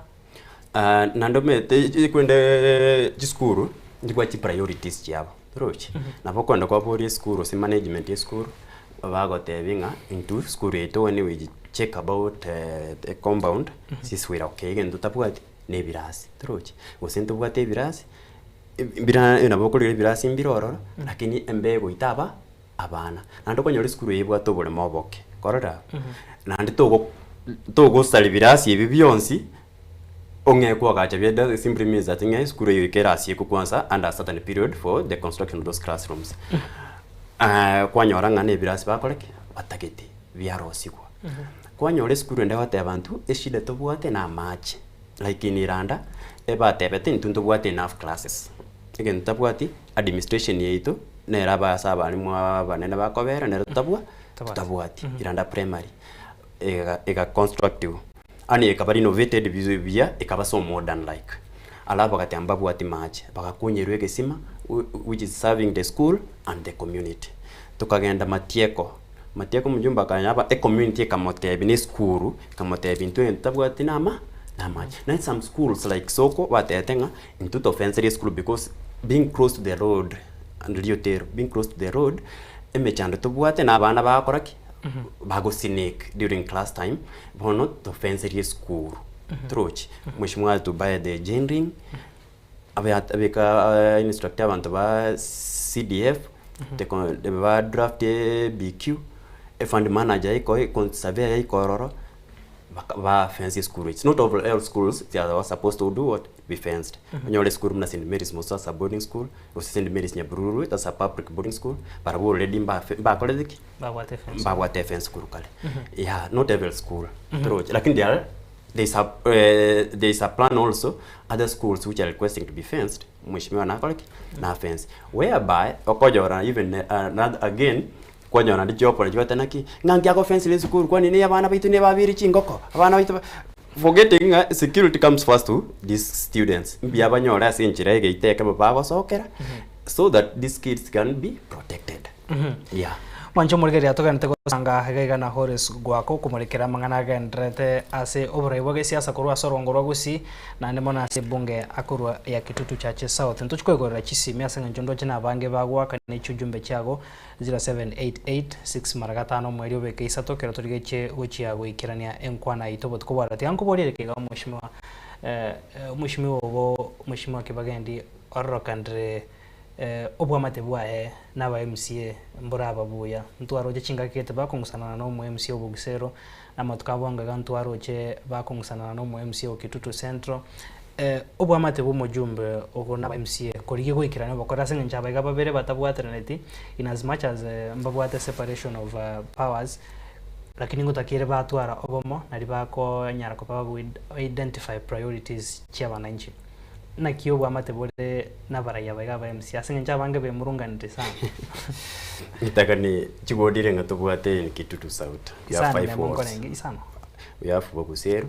Naende omanyete kwende chisukuru nchibwate chipriorities chiabo, torochi? Nabo okoenda kwaboria esukuru gose management ya esukuru. Bagotebi ng'a intwe sukuru yaito when we check about the compound, sisi we are okay egento totabwati na ebirasi, torochi? Gose ntobwate ebirasi, bira nabo okorigia ebirasi mbire ororo, lakini embe egoita aba abana. Naende okonyora esukuru eye ebwate oboremo oboke, korora abwo. Naende togo togosaria birasi ebi bionsi, ong'e koagacha bia that simply means that ng'a esukuru eyio goika erasiekwe kwanza under a certain period for the construction of those classrooms. Kwanyora ng'a na ebirasi bakore ki? Batagete biarosigwa. Kwanyora esukuru ende egoteba intwe eshida tobwate na amache, like in Iranda, ebatebete intwe ntobwate enough classes. Egento totabwati, administration yaito, nere ase abalimu abanene bakobera nere totabwa totabwati, Iranda Primary, ega ega constructiwa, yaani ekaba renovated buya ekaba so modern like. Alafu bagateba mbabwati mache, bagakunyerwa egesima which is serving the school and the community. Tokagenda Matieko, Matieko omojumbe akanyora ecommunity ekamotebia na esukuru, ekamotebia intwe egento totabwati na ama namache. Naende some schools like Soko batebete ng'a intwe tofenserie esukuru because being close to the road and riotero, being close to the road, emechando tobwate na abana bagokora ki? Bagosinik during class time, bono tofenserie esukuru. Torochi, mheshimiwa had to buy the genring, abe abeka instruct abanto ba CDF, ba draft BQ, efund manager iko surveyor yaika ororo, baka ba fence esukuru. It's not all all schools they are supposed to do what? Be fenced. Onyore esukuru buna St Mary's Mosasa boarding school, gose St Mary's Nyabururu, that's a public boarding school, barabwo already mbafe mbakorete ki? Babwate efence. Mbabwate efence korwa kare. Yeah, not every school. Toroche. Lakini there are there is a there is a plan also other schools which are requesting to be fenced, mheshimiwa nakore ki? Na fence. Whereby okonyora even another again kwanyora naende chiopora chigote naki, ng'a nki agofensire esukuru kwani ne abana baito ne babeire chingoko, abana baito ba forgetting ng'a security comes first to these students, mbuya banyore ase enchera egeita ekemo bagosokera so that these kids can be protected. Yeah. Mwanche omorigereria atogenderete gosanga iga iga na Horace Gwako okomorekera amang'ana agendererete ase oborai bwa gesiasa korwa ase orongo rwa Gusii naende mono ase ebunge akorwa ya Kitutu Chache South. Ntochi koigorera chisimi ase eng'encho ndoche nabange bagoaka ne chiujumbe chiago 0788 6 mara gatano omweri obeke isato ekero torigetie gochia goikerania enkwana yaito obotuko bwa rero. Tiga nkoborie reka iga omweshimiwa omweshimiwa obo omweshimiwa Kibagendi ororokandire Obwamate bwaye naba MCA mboraba buya. Ntwaroche chingaki gete bakong'usanana na omo MCA o Bogisero, na amatuko abo anga iga ntwaroche bakong'usanana na omo MCA o Kitutu Central. Obwamate bwa omojumbe ogo naba MCA korigia goikerania obokora ase eng'encho abaiga babere batabwateraneti in as much as mbabwate separation of powers, lakini ngotakeire batwara obomo nari bakonyara koba bago identify priorities chia abananchi. Naki obwamate bore nabaraiyo abaiga aba MC ase eng'encho abange bemurunganete sana. Nitaka ni chiward ng'a tobwate in Kitutu South. We have Isano five nemo wards. nkorenge isano. We have Boguseru,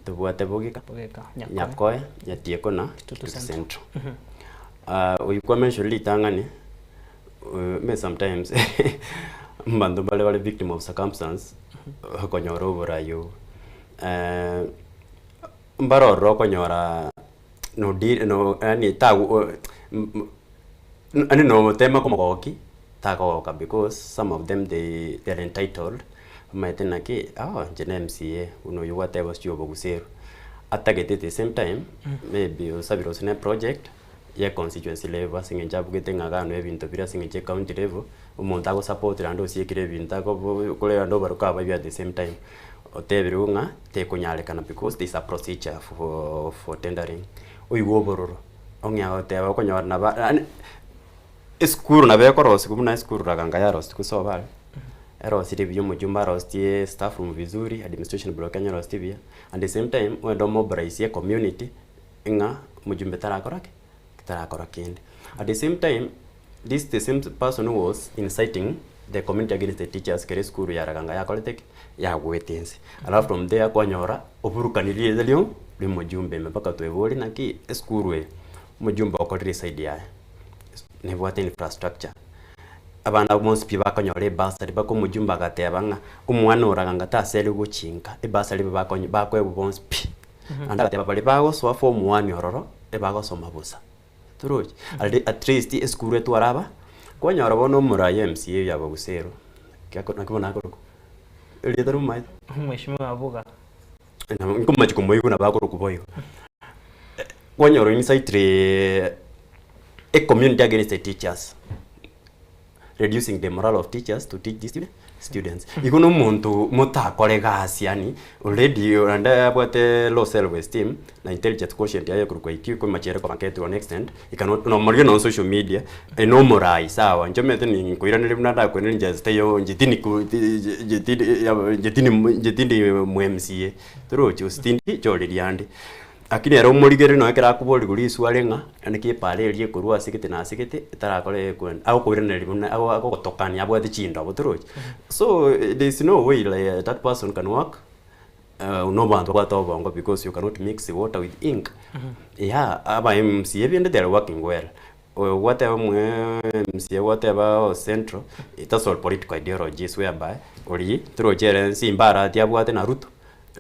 tobwate Bogika, Bogeka, Nyakoe. Nyakoe, Nyatieko na Kitutu Kitutu Central. Central. Oyio kwa mention ritang'ani, me sometimes mbanto mbare bare victim of circumstance, okonyora oborai obo. Mbare ororo okonyora no deal no yaani tago yaani notema komogokia takogoka because some of them they they are entitled omanyete naki oh inche na MCA buna oywo gwateba sijui oboguseru atagete at the same time maybe osabire gose na eproject ya econstituency level ase eng'encho abugete ng'a iga ebinto bire ase eng'encho ya ecounty level, omonto agosupport naende osiekire ebinto akobo korende naende obaroke abaibia at the same time. Otebirwe ng'a tekonyarekana because there is a procedure for for tendering. Oigwe obororo, ong'ea goteba okonyora naba yaani esukuru nabo ekorosiwa buna esukuru Raganga yarosiwa gose obe are, erosirie buya omojumbe arosetie staff room vizuri, administration block enyerosetie buya, and the same time ogende omobilize ecommunity ng'a omojumbe tarakora ki? Tarakora kende. At the same time, this the same person who was inciting the community against the teachers kere esukuru ya Raganga yakorete ki? Yagwete ense. Alafu from there kwanyora oburukani rieta rio riomojumbe ime mpaka tweborie naki esukuru eye omojumbe okorire eside yaye nebwate infrastructure abana bonsi pi bakonyora ebursary mpaka omojumbe agateba ng'a omwana o Raganga taseri gochinka ebursary bakonye bakoegwa bonsi pi. Naende agateba baria bagosoa form one ororo ebagosoma bosa. Torochi? Aria at least esukuru etware aba, kwanyora bono omoraia MCA oyo abagusero, Kiako naki bono akorokwa? Erieta ri'omomaete? Mheshimiwa Abuga. Nabo nkomachi komoigwa nabo akorokwa boigo. Kwanyora incite a community against the teachers, reducing the morale of teachers to teach these students. Igo na omonto motakore gasi yaani already naende abwate low self esteem na intelligence quotient yaye ekorokwa IQ komachi ere koba to an extent he cannot nomorire nonye social media na omorai sawa inche omanyete ninkoiraneria buna ndakoiraneria inche taiyo inche tindi ko inche tindi inche tindi inche tindi mo MCA torochi gose tindi choriria ande. Lakini ere omorigereria nonye ekero akoborigwa riswali ng'a naki epara eria ekorwa ase gete na ase gete etarakore ekwenda agokoiraneria buna ago agogotokania abwate chindobo torochi. So there is no way like that person can work na abanto babwate obongo because you cannot mix water with ink. Yeah, aba MCA binde they are working well. Oyo gwateba omwe MCA gwateba o central, it all political ideologies whereby oria torochi ere nsimba arati abwate na Ruto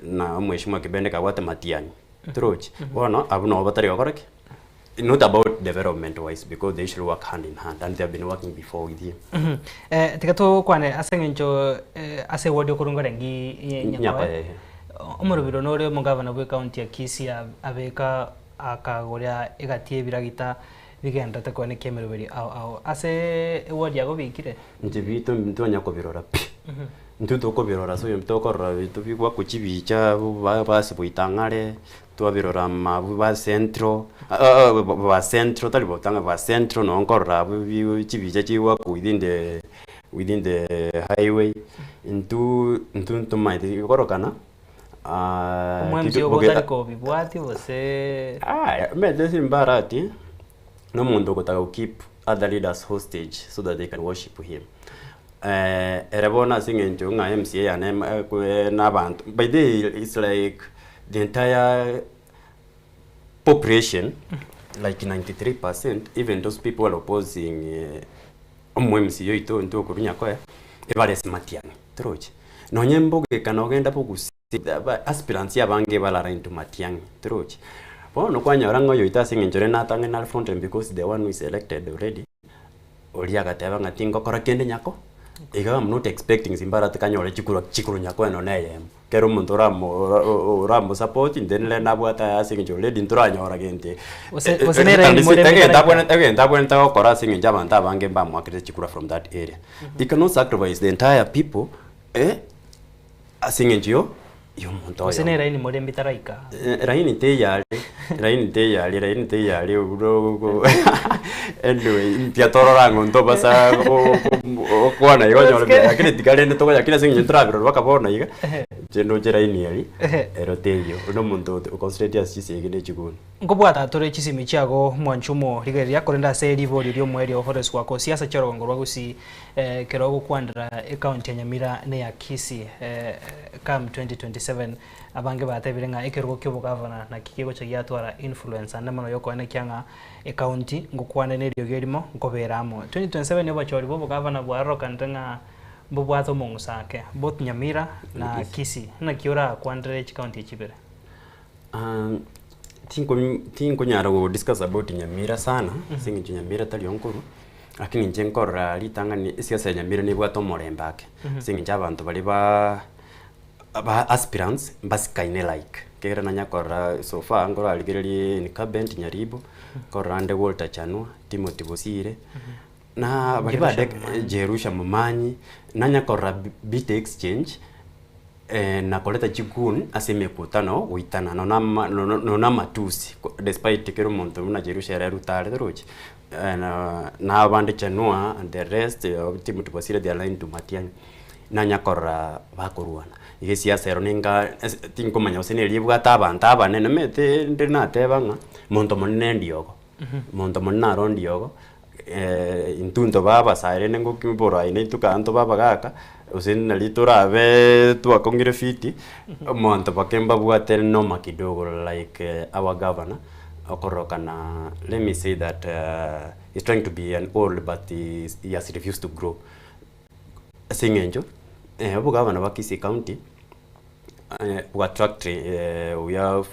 na omweshimiwa Kibende kabwate Matiang'i torochi. Bono abwo nabo batari gokora ki? Not about development wise because they usually work hand in hand and they have been working before with him. Eh, tiga tokwane ase eng'encho eh, ase eward okorunga rengi Nyakoe. Nyakoe. Omorobiro nore omogavana bwe county ya Kisii abeka akagoria egati y'ebiragita bigenderete koenekia emeroberi ao ao. Ase eward yago bikire? Inche binto ntitwanya kobirora pi. Intwe tokobirora ase oyonto tokorora binto bigwakwa chibicha ba basi boitang'are, twabirora mabu ba central, ba central tari boitang'are ba central noo nkorora abwo bi chibicha chigwakwa within the within the highway, intwe intwe ntomaeti korokana Omwemsi obo otari kobibwati gose. Omanyete Simbarati nomonto ogotaka go keep other leaders hostage so that they can worship him. Ere bono ase eng'encho ng'a MCA yane na abanto by the way it's like the entire population like 93% even those people who are opposing omo MCA oito intwe okorwa Nyakoe ebare ase matiang'i toroche. Nonye mbogeka nogenda bogusi aba aspirants abange barara into matiang'i toroche. Bono kwanyora ng'a oyoito ase eng'encho ere natang'ani nare front line because the one who is elected already, oria agateba ng'a tingokora kende nyako, iga am not expecting simbarati kanyore chikura chikuru nyakoe nonye na eyemo. Kera omonto oramo oramo support then rende nabwate aya ase eng'encho already ntoranyora gento Gose gose nere more egento abwenerete egento abwenerete gokora ase eng'encho abanto abange mbamoakerete chikura from that area. You cannot sacrifice the entire people eh, ase eng'encho yo ya omonto Gose oyomo. nere raini more mbitaraika. Raini teiyo are, raini teiyo aria, raini teiyo aria obwo anyway mbuya torora ng'a ntobasa gokwana igo onyore mbuya lakini tiga rende tokonya kera ase eng'encho ntorabirora mpaka bono iga, inche ndoche raini eria, ero teiyo. Onde omonto o concentrate ase chisegi na echikoni. Nkobwata tore chisemi chiago mwanche omorigereria, korende ase riborio ri'omoerio Horace Gwakosia ase chiorogongo rwa Gusii ekero ogokwanera ecounty ya Nyamira na eya Kisii come 2027 abange batebire ng'a ekerogo ki'obogavana naki kegocha giatwara influence ande mono yokoenekia ng'a ecounty ngokwane neriogi erimo nkobera amo 2027 obachori bw'obogavana bwarokanire ng'a mbobwate omong'uso ake both Nyamira na Kisii naki orakwanere chicounty echi ibere? Tinkonyara go discuss about Nyamira sana, ase eng'encho Nyamira tari onkoru, lakini inche nkorora ritang'ani esiasa ya Nyamira nebwate omorembe ake, ase eng'encho abanto baria ba ba aspirants mbasikaine like, ekiagera nanya korora so far nkorarigererie incumbent Nyaribo, nkorora ande Walter Chanua, Timothy Bosire, na baria Jerusha bande Momanyi. Jerusha Momanyi, nanya korora bit exchange. na koreta chigoon ase emekutano goitana nonya ama nonya amatusi despite kera omonto buna Jerusha ere Ruto are torochi na na abande Chanua and the rest Timothy Bosire they are aligned to Matiang'i nanya korora bakorwana. Iga esiasa ero ninga ase tinkomanya gose neri ebwate abanto abanene omanyete ndire nateba ng'a monto monene ndiogo, monto monene aro ndiogo. Intwe ntobe abasae rende ngoki borayi naintwe kare ntobe abagaka, gose nari torabe twakong'ire fiti, omonto mpaka mbabwate noma kidogo like our governor, okorokana let me say that he's trying to be an old but he has refused to grow. Ase eng'encho, obogavana bwa Kisii county, bwa attract we have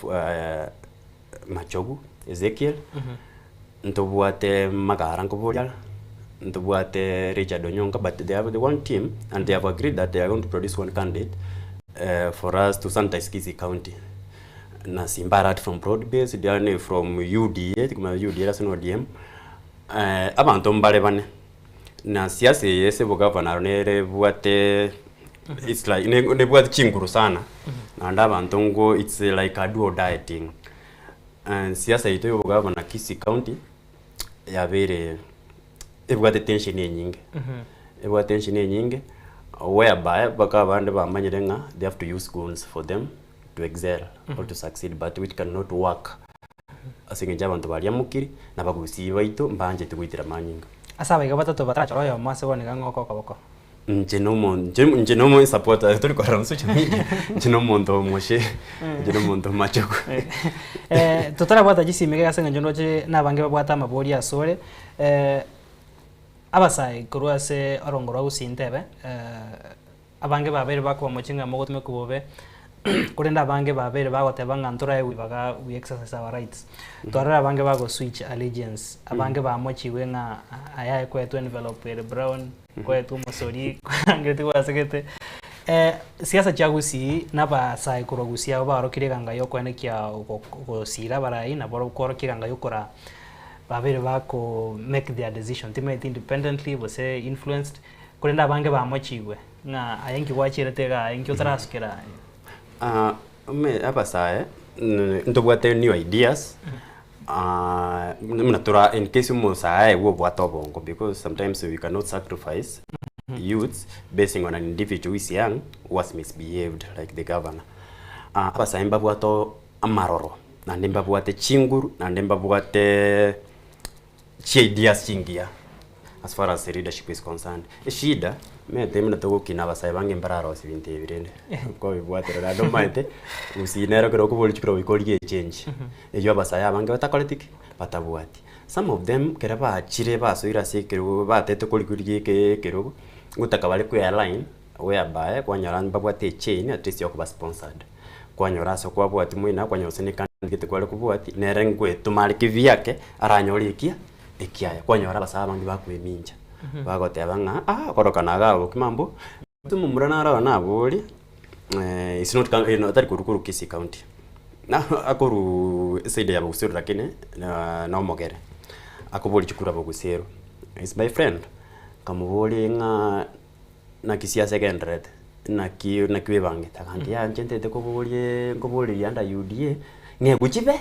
Machogu Ezekiel, ntobwate Magara nkoboria are, Ntobwate Richard Onyonka but they have the one team and they have agreed that they are going to produce one candidate for us to sanitize Kisii County. Na Simba Arati from broad base, Diani from UDA, tikomanya UDA ase na ODM, abanto mbare bane. Na siasa eye ase obogavana aro nere ebwate it's like ne nebwate chinguru sana, naende abanto ngo it's like a do or die thing. Siasa yaito ya obogavana Kisii County, yabeire ebwate tension enyinge, ebwate tension enyinge whereby mpaka abande bamanyire ng'a they have to use goons for them to excel or to succeed but which cannot work ase eng'encho abanto bariamokire na abagusii baito mbaanchete goitera amanyinga. Ase abaiga batato batarachore oyomo ase bono iga ng'a oke okoboko. Inche na omo inche inche na omo supporter tori korora on social media, inche na omonto omoshe, inche na omonto omachogu. Totarabwata chisimi iga ase eng'encho ndoche nabange babwate amabori asore, abasae korwa ase orongo rwa Gusii ntebe, abange babeire bakobamochia ng'a mogotumekwa bobe, korende abange babeire bagoteba ng'a ntoraegwe ribaga we exercise our rights. Twarora abange bago switch allegiance, abange bamochigwe ng'a aya aye kwetwa envelope ere brown, kwetwa omosori, kwarangete gwasegete. Siasa chia Gusii na abasae korwa Gusii abwo baorokirie eganga ya okoenekia gosira abarai nabo kworokia eganga ya okoraa babeire bako make their decision timanyeti independently gose influenced, korende abange bamochigwe ng'a aye nki gwachierete igaa aye nki otarasukera aye. Ah, ime abasae ntobwate new ideas buna tora in case omosae aye obwate obongo because sometimes we cannot sacrifice youths basing on an individual who is young who has misbehaved like the governor. Abasae mbabwate amaroro naende mbabwate chinguru naende mbabwate chi ideas chingiya as far as leadership is concerned. Eshida, omanyete buna togokina abasae bange mbararosie ebinto ebi rende, nkobibwatera naende omanyete, gusii nere ekero okoboria chikura goika origie echange, eywo abasae abange batakoreti ki? Batabwati. Some of them ekero bachire basoire ase ekerogo batete korigia eke ekerogo, ngotaka bare koe align whereby kwanyora mbabwate echain at least yokoba sponsored. Kwanyora ase okwabwati moino kwanyora gose ne candidate kware kobwati nere ngoetoma are kivyake aranyore ekia ekiaye. Kwanyora abasae abange bakoemincha bagoteba ng'a ah korokana iga bokima mbo omomura naro oo naboria is not tari korwa korwa Kisii county akorwa eside ya Boguseru lakini na omogere akoboria chikura Boguseru is my friend nkamoboria ng'a Naki siasa egendererete, naki naki webangete? Aganti yaya inche ntete koborie nkoboreria under UDA, ng'egwe chibe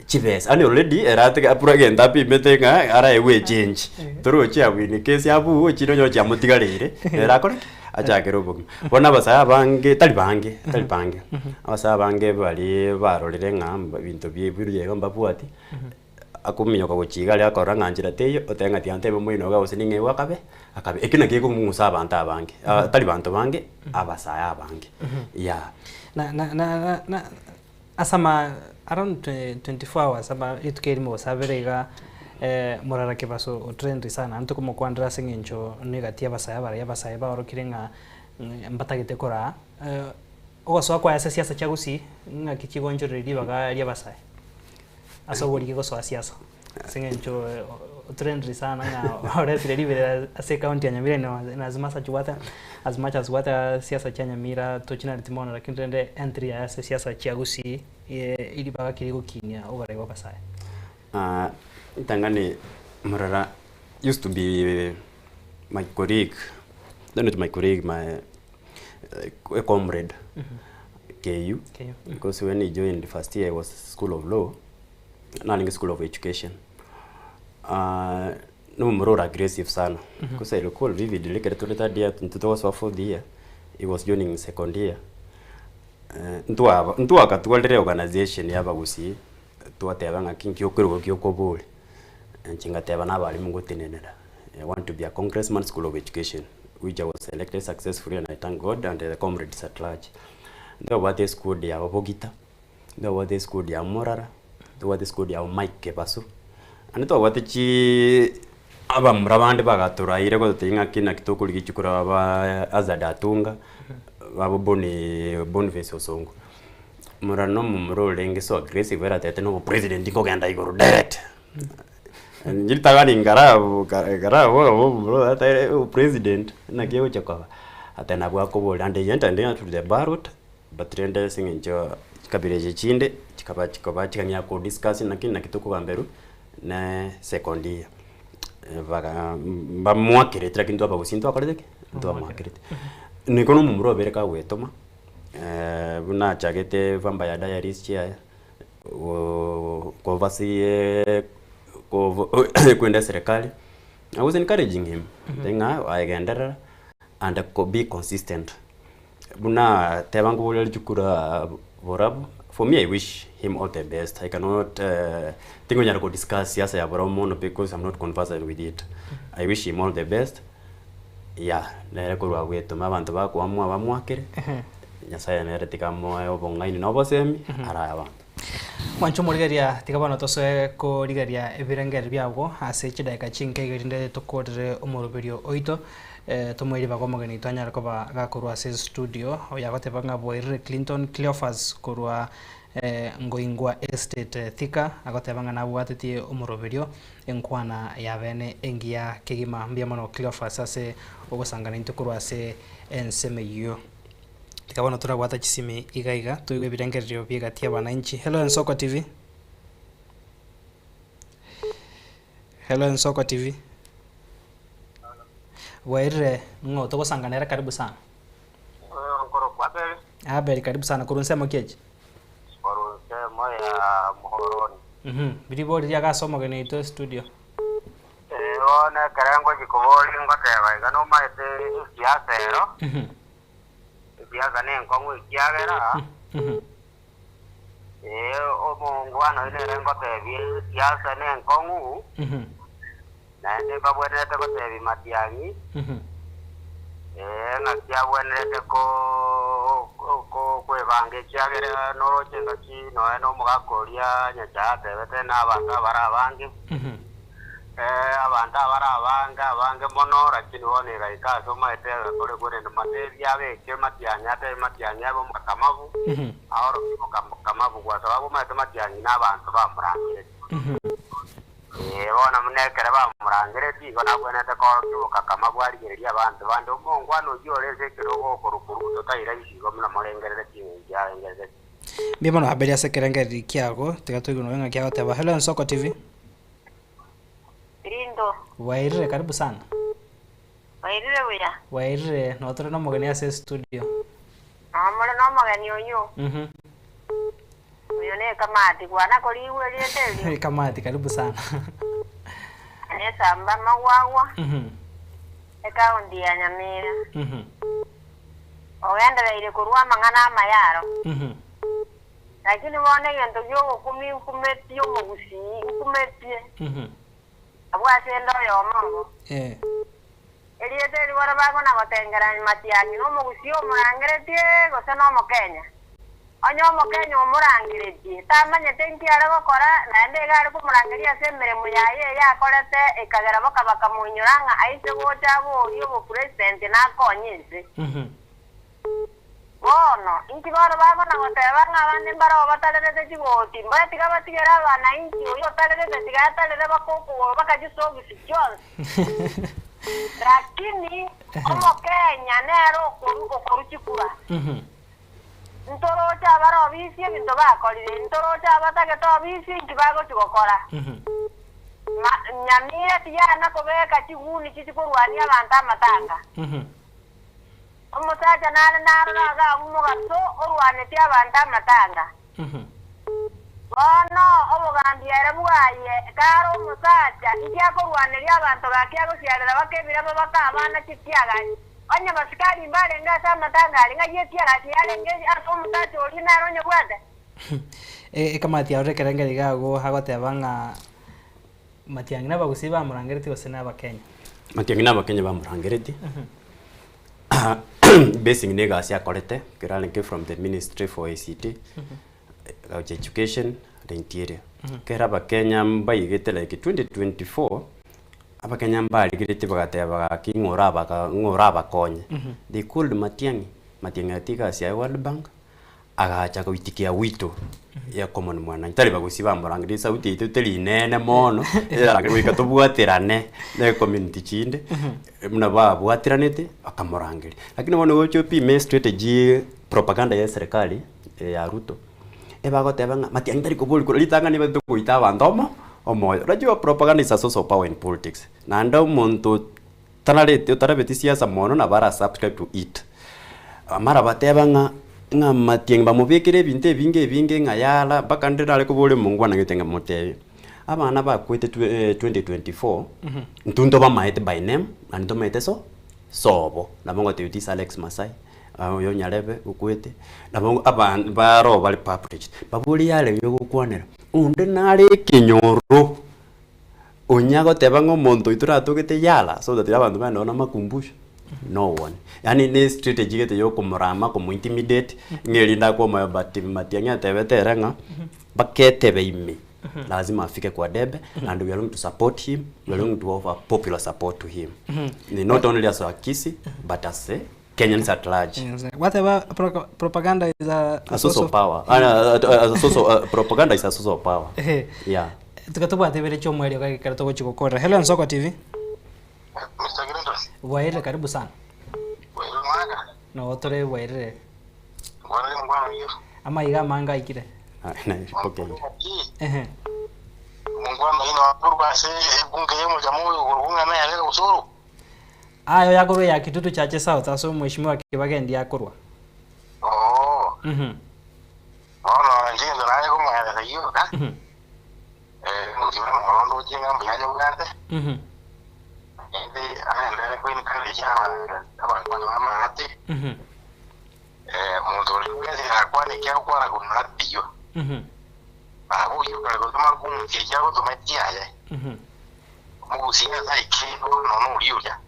chibesa. Yaani already ere atege apure egento apimete ng'a araegwe echange. Torochi awine case abue chire onye chiamotigareire, nere akore ki? Achakere obogima. Bono abasae abange, tari bange, tari bange, abasae abange baria barorire ng'a ebinto bie biria iga mbabwati. Akominyoka gochia iga aria akorora ng'a nchera teiyo, oteba ng'a tiga ntebe omoino iga gose ning'ewe akabe, akabe. Ekio nakio gekong'usa abanto abange, tari banto bange, abasae abange, yeah. Na na na na na ase ama around 24 hours ama rituko erimo gose abere iga morara kebaso otrendi sana naende tokomokwanera ase eng'encho negati ya abasae abarai abasae baorokire ng'a mbatagete koraa ogosoa kwaye ase siasa chia gusii ng'aki chigoonchoreria ribaga ria abasae. Ase oborigi gosoa siasa ase eng'encho otrendire sana ng'a oretire riberera ase ecounty ya Nyamira in as much as gwate as much as gwate siasa chia Nyamira tochinareti mono lakini rende entry yaye ase siasa chia Gusii ribaga ki rigokinia oborai bwa abasae? Ritang'ani morara used to be my colleague, not my colleague my a comrade KU because when he joined first year he was school of law narenge school of education nomomura ore aggressive sana because I recall vividly ekero tore third year intwe togosoa fourth year he was joining second year ntwaba ntwakatwarire organization ya abagusii twateba ng'aki nki okerogo ki okoboria inche ngateba na abalimu ngotenenera I want to be a congressman school of education which I was selected successfully and I thank God and the comrades at large. Ntobwate esquad ya Bogita, ntobwate esquad ya Morara, ntobwate esquad ya Mike Kebaso, naende ntobwate chii abamura bande bagatoraire gototebia ng'aki naki tokorigia chikura ba Hazard Atunga, babo Boni Boniface Osongo. Morara na omomura orenge so aggressive ere atebete na obopresident nkogenda igoro direct. Ritang'ani nkarabo nkarabo omomura oyo opresident naki egochia koba, ate nabwo akoboria and he entered into the ballot but rende ase eng'encho chikabira echi chinde chikaba chikoba chikang'ea ko discuss naki naki tokogamberwa ne second year. Baga mbamoakerete lakini intwe abagusii ntwakorete ki? Ntwamoakerete. Nigo na omomura obeire kagwetoma buna achagete vampire diaries chiaye. Kobasie kwenda eserekari, I was encouraging him ng'a aye genderera and be consistent. Buna teba nkoboria richukura borabu, for me I wish him all the best, I cannot tingonyara ko discuss siasa ya borabu mono because I'm not conversant with it. I wish him all the best, yeah, nere korwa agwetoma abanto bakoamua bamoakere. Nyasaye nere tiga amoe obong'aini na obosemi arae abanto. Mwanche omorigereria, tiga bono tosoe korigereria ebirengererio biago ase chidaeka chinke iga erinde tokorere omoroberio oito. Tomoe ribaga omogeni oito anyare koba gakorwa ase estudio, oyo agoteba ng'a bwairire Clinton Cleophas korwa Ngoingwa Estate Thika, agoteba ng'a nabwatetie omoroberio enkwana ya bene engiya kegima. Mbuya mono Cleophas ase ogosangana intwe korwa ase ensemo eyio. Tiga bono torabwata chisimi iga iga toigwe ebirengererio bi'egati y'abananchi. Hello Ensoko TV. Hello Ensoko TV. Bwairire ng'o togosanga nere karibu sana. Nkorokwa Abel. Abel karibu sana korwa nsemo ki echi? Korwa nsemo ya Muhoroni. Ribori riago ase omogeni oito estudio. Ee, bono ekero ngochia koboria ngoteba iga nomaete esiasa ero, esiasa nenkong'u ekiagera, ee, omongwana oyio nere ngotebia esiasa nenkong'u, naende mbabwenerete gotebia matiang'i, ee, ng'aki abwenerete ko- ko- ko- kwebanga ekiagera noroche ngaki nonya na omogaka oria Nyachae atebete na abanto abare abange. Abanto abare abange, abange mono, lakini bono egaika ase omaete agakore korende matebia abeke matiang'i, atebe matiang'i abe omokakamabu, aorokie omokakamabu kwa sababu omaete matiang'i na abanto bamorangeretie. Ee, bono buna ekero bamorangeretie, igo nabwenerete koorokia obokakamabu arigererie abanto bande. Omongwana oyio ore ase ekerogo okorokwa Ruto tai rahisi igo buna morengereretie eng'encho arengereretie. Mbuya mono Abeli ase ekerengererio kiago, tiga toigwe nonya ng'aki agoteba. Hello Ensoko TV. Lindo. Bwairire karibu sana. Bwairire buya. Bwairire noo tore nomogeni ase estudio. Noo more nomogeni oyio. Mhm. Oyo ne Kamati kwana korigwa erieta erio. Kamati karibu sana. Nesamba magwagwa. Mhm. Ekaunti ya Nyamira. Mhm. Ogendereire korwa amang'ana amaya aro. Mhm. Lakini bono egento gi'ogokumia nkumetie omogusii, nkumetie, abwo ase ende oyomo obo. Erieta eri bono bakona-gotengera Matiang'i nomogusii omorangeretie gose nomokenya? Onye omokenya omorangeretie, tamanyete inki are gokora, naende iga are komorangeria ase emeremo yaye eye akorete, ekagera boka bakamoinyora ng'a aise gocha aborie obopresident nakonye ense. Bono, inki bono bakona goteba ng'a abande mbarabwo batarerete chigoti? Mboya tiga batigere abanainchi, oyio otarerete tiga atarere baka okogoro baka chisogisi chionsi. Lakini Omokenya nere okoru okoru chikura. Ntoroche abare obisi ebinto bakorire, ntoroche abatagete obisi inki bagochi gokora. Ma Nyamira tiyana kobeka chiguni chichikorwania abanto amatanga. Omosacha nare narore agabu mogaso orwanetie abanto amatanga. Bono obogambi ere bwaye, kare omosacha, inki akorwaneria abanto gaki agosiarera baka ebirabo baka abana chitiagachi? Onye basikari mbarenge ase amatanga aria, ng'ai etiagachi yarenge ase omosacha oria nere onyebwate? Ekamati arore ekerengerio iga agwo agoteba ng'a Matiang'i nabagusii bamorangeretie gose nabakenya? Matiang'i nabakenya bamorangeretie. Basing na egasi akorete, ekero arenge from the ministry for ICT, gocha education and interior. Ekero abakenya mbaigete like 2024, abakenya mbarigeretie bagateba gaki ng'o orabaka ng'o orabakonye. They called Matiang'i, Matiang'i agatia egasi yaye World Bank. Agacha goitikia wito ya common mwananchi, tari bagusi bamorangeria esauti yaito teri nene mono, erarangeri goika tobwaterane na ecommunity chinde, buna babwatiranete bakamorangeria. Lakini bono gocha opime estrategy propaganda ya eserekari ya Ruto, ebagoteba ng'a Matiang'i tari koboria kura, ritang'ani ebate goita abanto omo omoyo. Unajua propaganda is a source of power in politics, naende omonto Otarareti otarabeti siasa mono nabo ara subscribe to it. Mara bateba ng'a ng'a Matiang'i bamobekere ebinto ebinge ebinge ng'a yara mpaka nde nare koboria omongwana gete ng'a motebie, abana bakwete 2024 intwe ntobamaete by name naende ntomaete so sobo. Nabo ngotebia this Alex Masai, oyo Nyarebe okwete, nabo aban baroo bare published. Baborie yare yogokwanera, onde nare ekenyoro. Onya goteba ng'a omonto oito oratogete yala so that abanto bagende bono amakumbusho, no one. Yaani ne strategy gete ya okomorama komo intimidate ng'a erinde akwe omoyo but Matiang'i atebete ere ng'a baketebe ime lazima afike kwa debe and we are going to support him, we are going to offer popular support to him. Not only as a Kisii but as a Kenyans at large. Gwateba propaganda is a, A source of power. A source of, propaganda is a source of power. Ehe. Yeah. Tiga tobwate ebere chia omwerio gaki ekero togochia gokorera. Hello Nsoko TV. Bwairire karibu sana. Nabo tore bwairire. Amaiga amange aikire. Ah, naipokea. Ehe. Aye oyakorwa eya Kitutu Chache South ase omweshimiwa Kibagendi akorwa. Oo. Mhm. Bono inche gento naye komoeresa gioka, eh, omogima omoro ndoche ng'a mbuya anyebwate, Mhm. naende agenderere ko encourage aba- abanto bane b'amaate, Mhm. eh, omonto oria bwensi akwane eki agokwana korwa natiywo. Mhm. Aba oyio kare gotoma komochia eki agotoma ekiaye. Mhm. Omogusii Nyasae ki bono noria oria?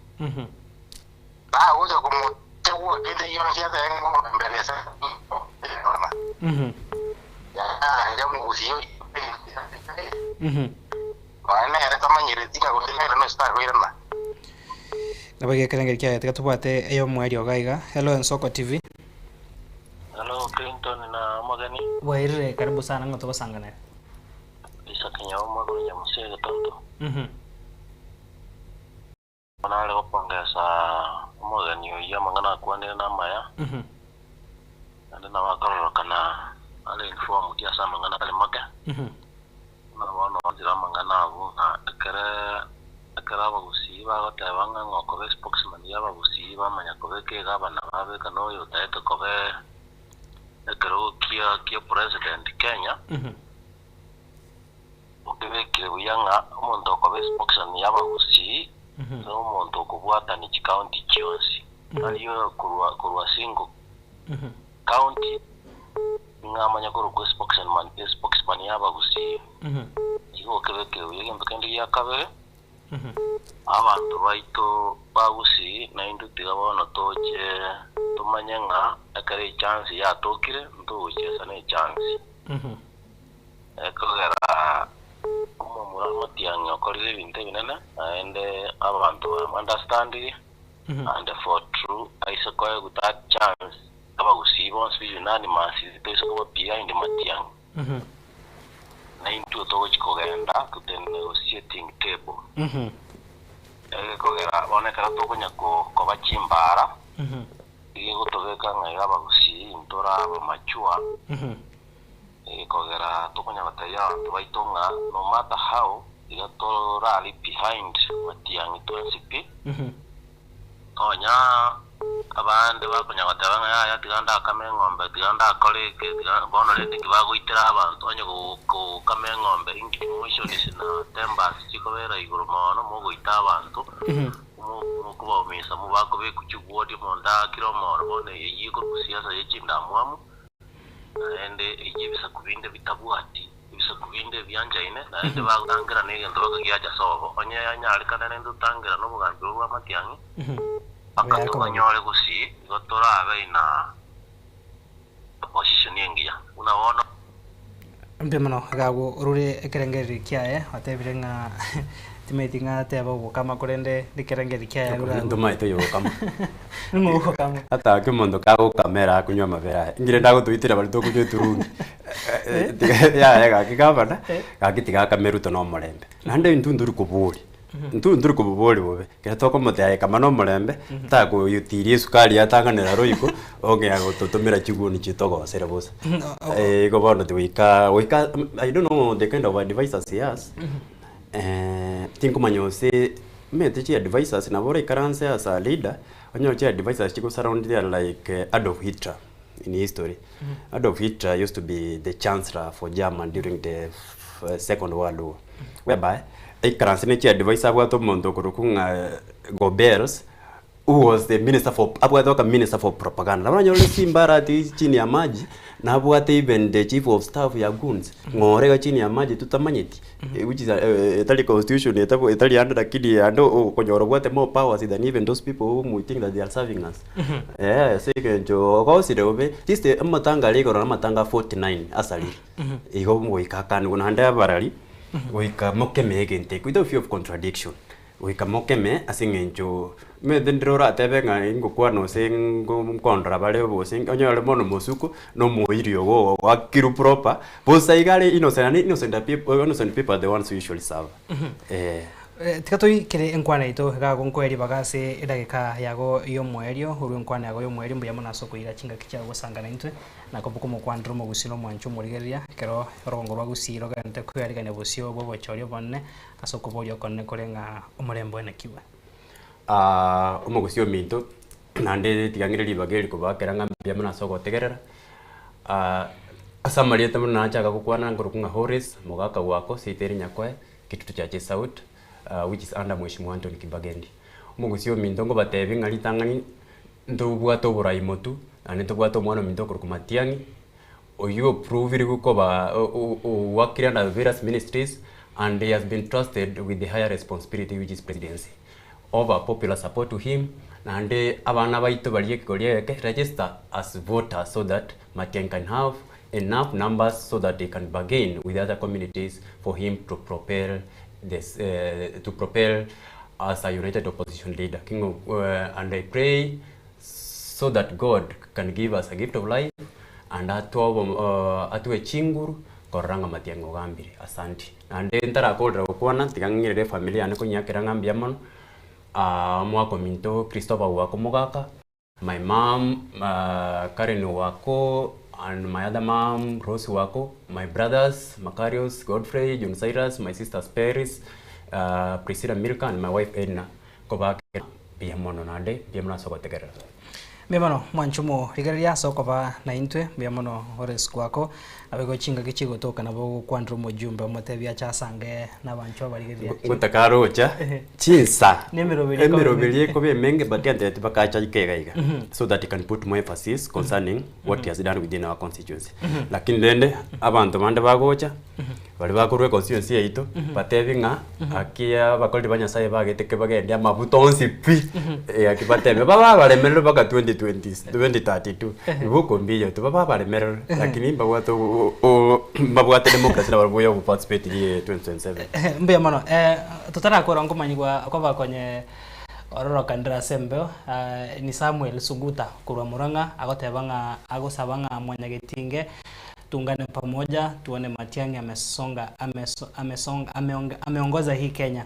Tagocha komotegwa kende gionsi atebe ng'a mbere ase Yaya omogusii oria nonya nere tamanyereti ng'a gose nere nonsi takoirana. Nabo egekerengerio kiaye tiga tobwate ey'omoerio iga iga. Hello Ensoko TV. Hello Clinton na omogeni. Bwairire karibu sana ng'a togosanganere. Isaka Nyauma korwa Nyamusi egetonto. Bono are gopongesa omogeni oyio amang'ana akwanire namaya, naende nabo akororokana are informed ase amang'ana atari make. Buna bono oanchire amang'ana abwo ng'a ekere ekero abagusii bagoteba ng'a ng'a okoba espokesman ya abagusii bamanya kobeka egavana babeka na oyo otaete koba ekerogo kia kia president Kenya. Okebekire buya ng'a omonto okoba espokesman y'abagusii nomonto okobwatania chicounty chionsi, tari oyo korwa korwa single county ng'a amanye korokwa espokesman espokesman y'abagusii. Igo okebekire buya. Egento kende gia kabere, abanto baito ba Gusii naintwe tiga bono toche tomanye ng'a ekero echance yatokire ntogochiesa ne echance. Ekogera omomura omotiang'i okorire ebinto ebinene, naende abanto bamounderstandire, and for true aise koegwa that chance, abagusii bonsi be unanimous toise koba behind matiang'i, naintwe togochi kogenda to the negotiating table. Egekogera bono ekero tokonya koba chimbara, Egegotobeka ng'a iga abagusii intore aba mature, egekogera tokonya gotebia abanto baito ng'a no matter how iga torari behind matiang'i twensi pi, nonya abande bakonya goteba ng'a yaya tiga ndakame eng'ombe, tiga ndakore eke, tiga bono rende inki bagoitera abanto onye gokama eng'ombe inki emotions na tempers chikobera igoro mono mogoita abanto. Mokobaumisa mobakobekwa chigwoti omonto aakire omoro, bono eyio ekorwa siasa ye chindamwamu, naende eyio ebisaku binde bitabwati, ebisaku binde ebianchaine, naende bagotangerana egento bakagiacha sobo. Onye yanyarekana rende totangerane obogambi obo bw'amatiang'i, mpaka tobanyore gusii, igo torabe in a position engiya buna bono. Mbuya mono iga agwo orure ekerengererio kiaye otebire ng'a Timanyeti ng'a ateba ogokama korende ekerengeri kiaye arure abwo. Ntomaete oyo ogokama. Ning'o ogokama? Ata ake omonto kagokama ere akonywa amabere aye. Ngire ndagotoitera baria tokonywa eturungi. Yaya gaki gavana, gaki tiga akame Ruto na omorembe. Naende intwe ntori koboria, intwe ntori koboboria bobe, ekero tokomotebia aye kama na omorembe, takoyotiria esukari atang'anera royco, ong'ea gototomera chiguni chitogosere bosa. Igo bono goika goika I don't know the kind of advisers he has, tinkomanya gose omanyete chiadvisers nabo oraikaranse as a leader, onyore chiadvisers chigosurround there like Adolf Hitler in history. Adolf Hitler used to be the chancellor for German during the second world war, whereby aikaranse ne chiadvisor abwate omonto okorokwa ng'a Goebbels who was the minister for abwate oka minister for propaganda. Nabo oranyore Simba ati chini ya maji nabwate even the chief of staff ya goons ng'ore iga chini ya maji totamanyeti which is etari constitution etabo etari ande lakini ande okonyora obwate more powers than even those people whom we think that they are serving us. Eh ase eng'encho ogosire bobe at least amatanga aria igoro namatanga 49 asarire. Igo goika akanigwe naende abarari goika mokemee egento ekio without fear of contradiction. Goika mokeme ase eng'encho omanyete ndire oratebe ng'a ingokwana gose ngo nkondora bare gose onyore bono omosuko na omoiri ogo oakirwe proper, bosa iga are innocent naende innocent people innocent people are the ones who usually suffer, eh. Tiga toikere enkwana yaito iga ago nkoe ribaga ase edageka yago y'omoerio, orue enkwana yago y'omoerio mbuya mono ase okoira chingaki chiago gosanga naintwe, na koba komokwanera omogusii na omwanchi omorigereria, ekero orogongo rwa Gusii rogenderete koyarigania bosio bw'obochori obonene Ase okoboria okonene kore ng'a omorembe oenekigwe. Omogusia ominto, naende tiga ng'ire ribaga eri kobakera ng'a mbuya mono ase ogotegerera, ase amarieta buna nachaka gokwana nkorokwa ng'a Horace, mogaka gwako, seito ere Nyakoe, Kitutu Church South, which is under Mheshimiwa Anthony Kibagendi. Omogusia ominto ngobatebie ng'a ritang'ani ntobwate oborai motwe, naende ntobwate omwana ominto okorokwa Matiang'i, Oyio oprovire koba owakire under various ministries and he has been trusted with the higher responsibility which is presidency. Over popular support to him naende abana baito baria ekegori egeke register as voters so that Matiang'i can have enough numbers so that he can bargain with other communities for him to propel this to propel as a united opposition leader. King of, and I pray so that God can give us a gift of life and atwe obo atwe chinguru korora ng'a matiang'i ogambire. Asanti. Naende ntarakorera gokwana tiga ng'irere efamiri yane konyiakera ng'a mbuya mono, omwaka ominto Christopher Owako Mogaka, my mum Karen Owako and my other mum Rose Owako, my brothers Makarios, Godfrey, John Cyrus, my sisters Peris, Priscilla Milka and my wife Edna. Kobakera mbuya mono naende mbuya mono ase ogotegerera. Mbuya mono mwanche omorigereria ase okoba naintwe, mbuya mono Horace Gwako, naboigo chingaki chigotoka nabo ogokwanera omojumbe omotebie ache asange nabanchwa abarigereria. Ngotaka arocha chinsa Nemeroberi ekoba emeroberi ekoba emenge but antebeti bakacha ika iga iga so that he can put more emphasis concerning what he has done within our constituency. Lakini rende abanto bande bagocha Baria bakorwa econstituency yaito batebi ng'a aki abakoreri ba Nyasaye bagete kebagende amabuta onsi pi, aki batebe babe abaremereri mpaka 2020 2032 igo okombiya tu babe abaremereri lakini mbabwate mbabwate democracy nabarabwo ya ogoparticipate rie 2027. Mbuya mono. Totarakora nkomanyigwa kobakonye ororokanire ase embeo, ni Samuel Suguta korwa Murang'a agoteba ng'a agosaba ng'a mwanyagetinge Tuungane pamoja tuone Matiang'i amesonga ameso amesonga ameonge ameongoza hii Kenya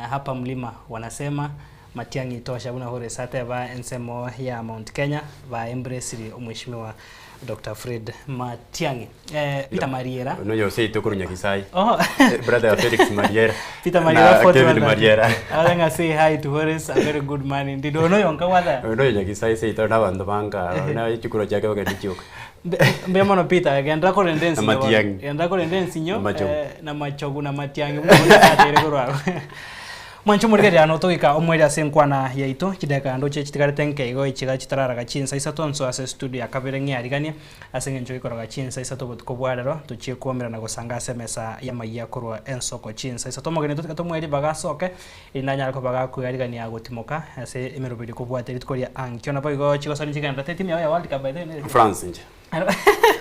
hapa mlima wanasema Matiang'i tosha buna Horace ateba ensemo ya Mount Kenya ba embraciri omweshimiwa Doctor Fred Matiang'i. Peter Mariera. Ono yose ito korwa Nyagisai. Oh. Brother ya Felix Mariera. Peter Mariera Na Fort Kevin Wanda. Mariera. Abe ng'a say hi to Horace, a very good man indeed. Ono yonka gwatha. Ono oyo Nyagisai seito na abanto banga na chikura chiake bagende chioka. Mbuya mono Peter, genderera korenda ensinyo bono. Amatiang'i. Genderera korenda ensinyo, Amachogu. eh, na machogu na matiang'i buna bono tateire korwa abwo. Mwanche omorigereria ano togoika omoerio ase enkwana yaito, chidakika ndoche chitigarete nke igo echiga chitararaga chinsa isato nso ase estudio ya kabere ng'iariganie ase eng'encho gekoroga chinsa isato obotuko bwa rero tochie koumera na gosanga ase emesa y'amayia korwa ensoko chinsa isato. Omogeni oito tiga tomoe ribaga asoke erinde anyare koba gakoiarigania gotimoka ase emeroberio kobwatia rituko ria ankio. Naboigo chigosani chigendererete etimu yao ya World Cup by the way nere? France inche.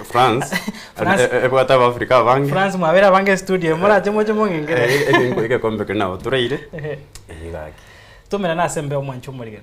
France, France. ebwate Abafrika abange. France mwabere abange estudio, morache moche mong'engere. Egekombe keria nabo toraire. Ehe. Eeh gaki. Tomerane ase embeo mwanche omorigeni.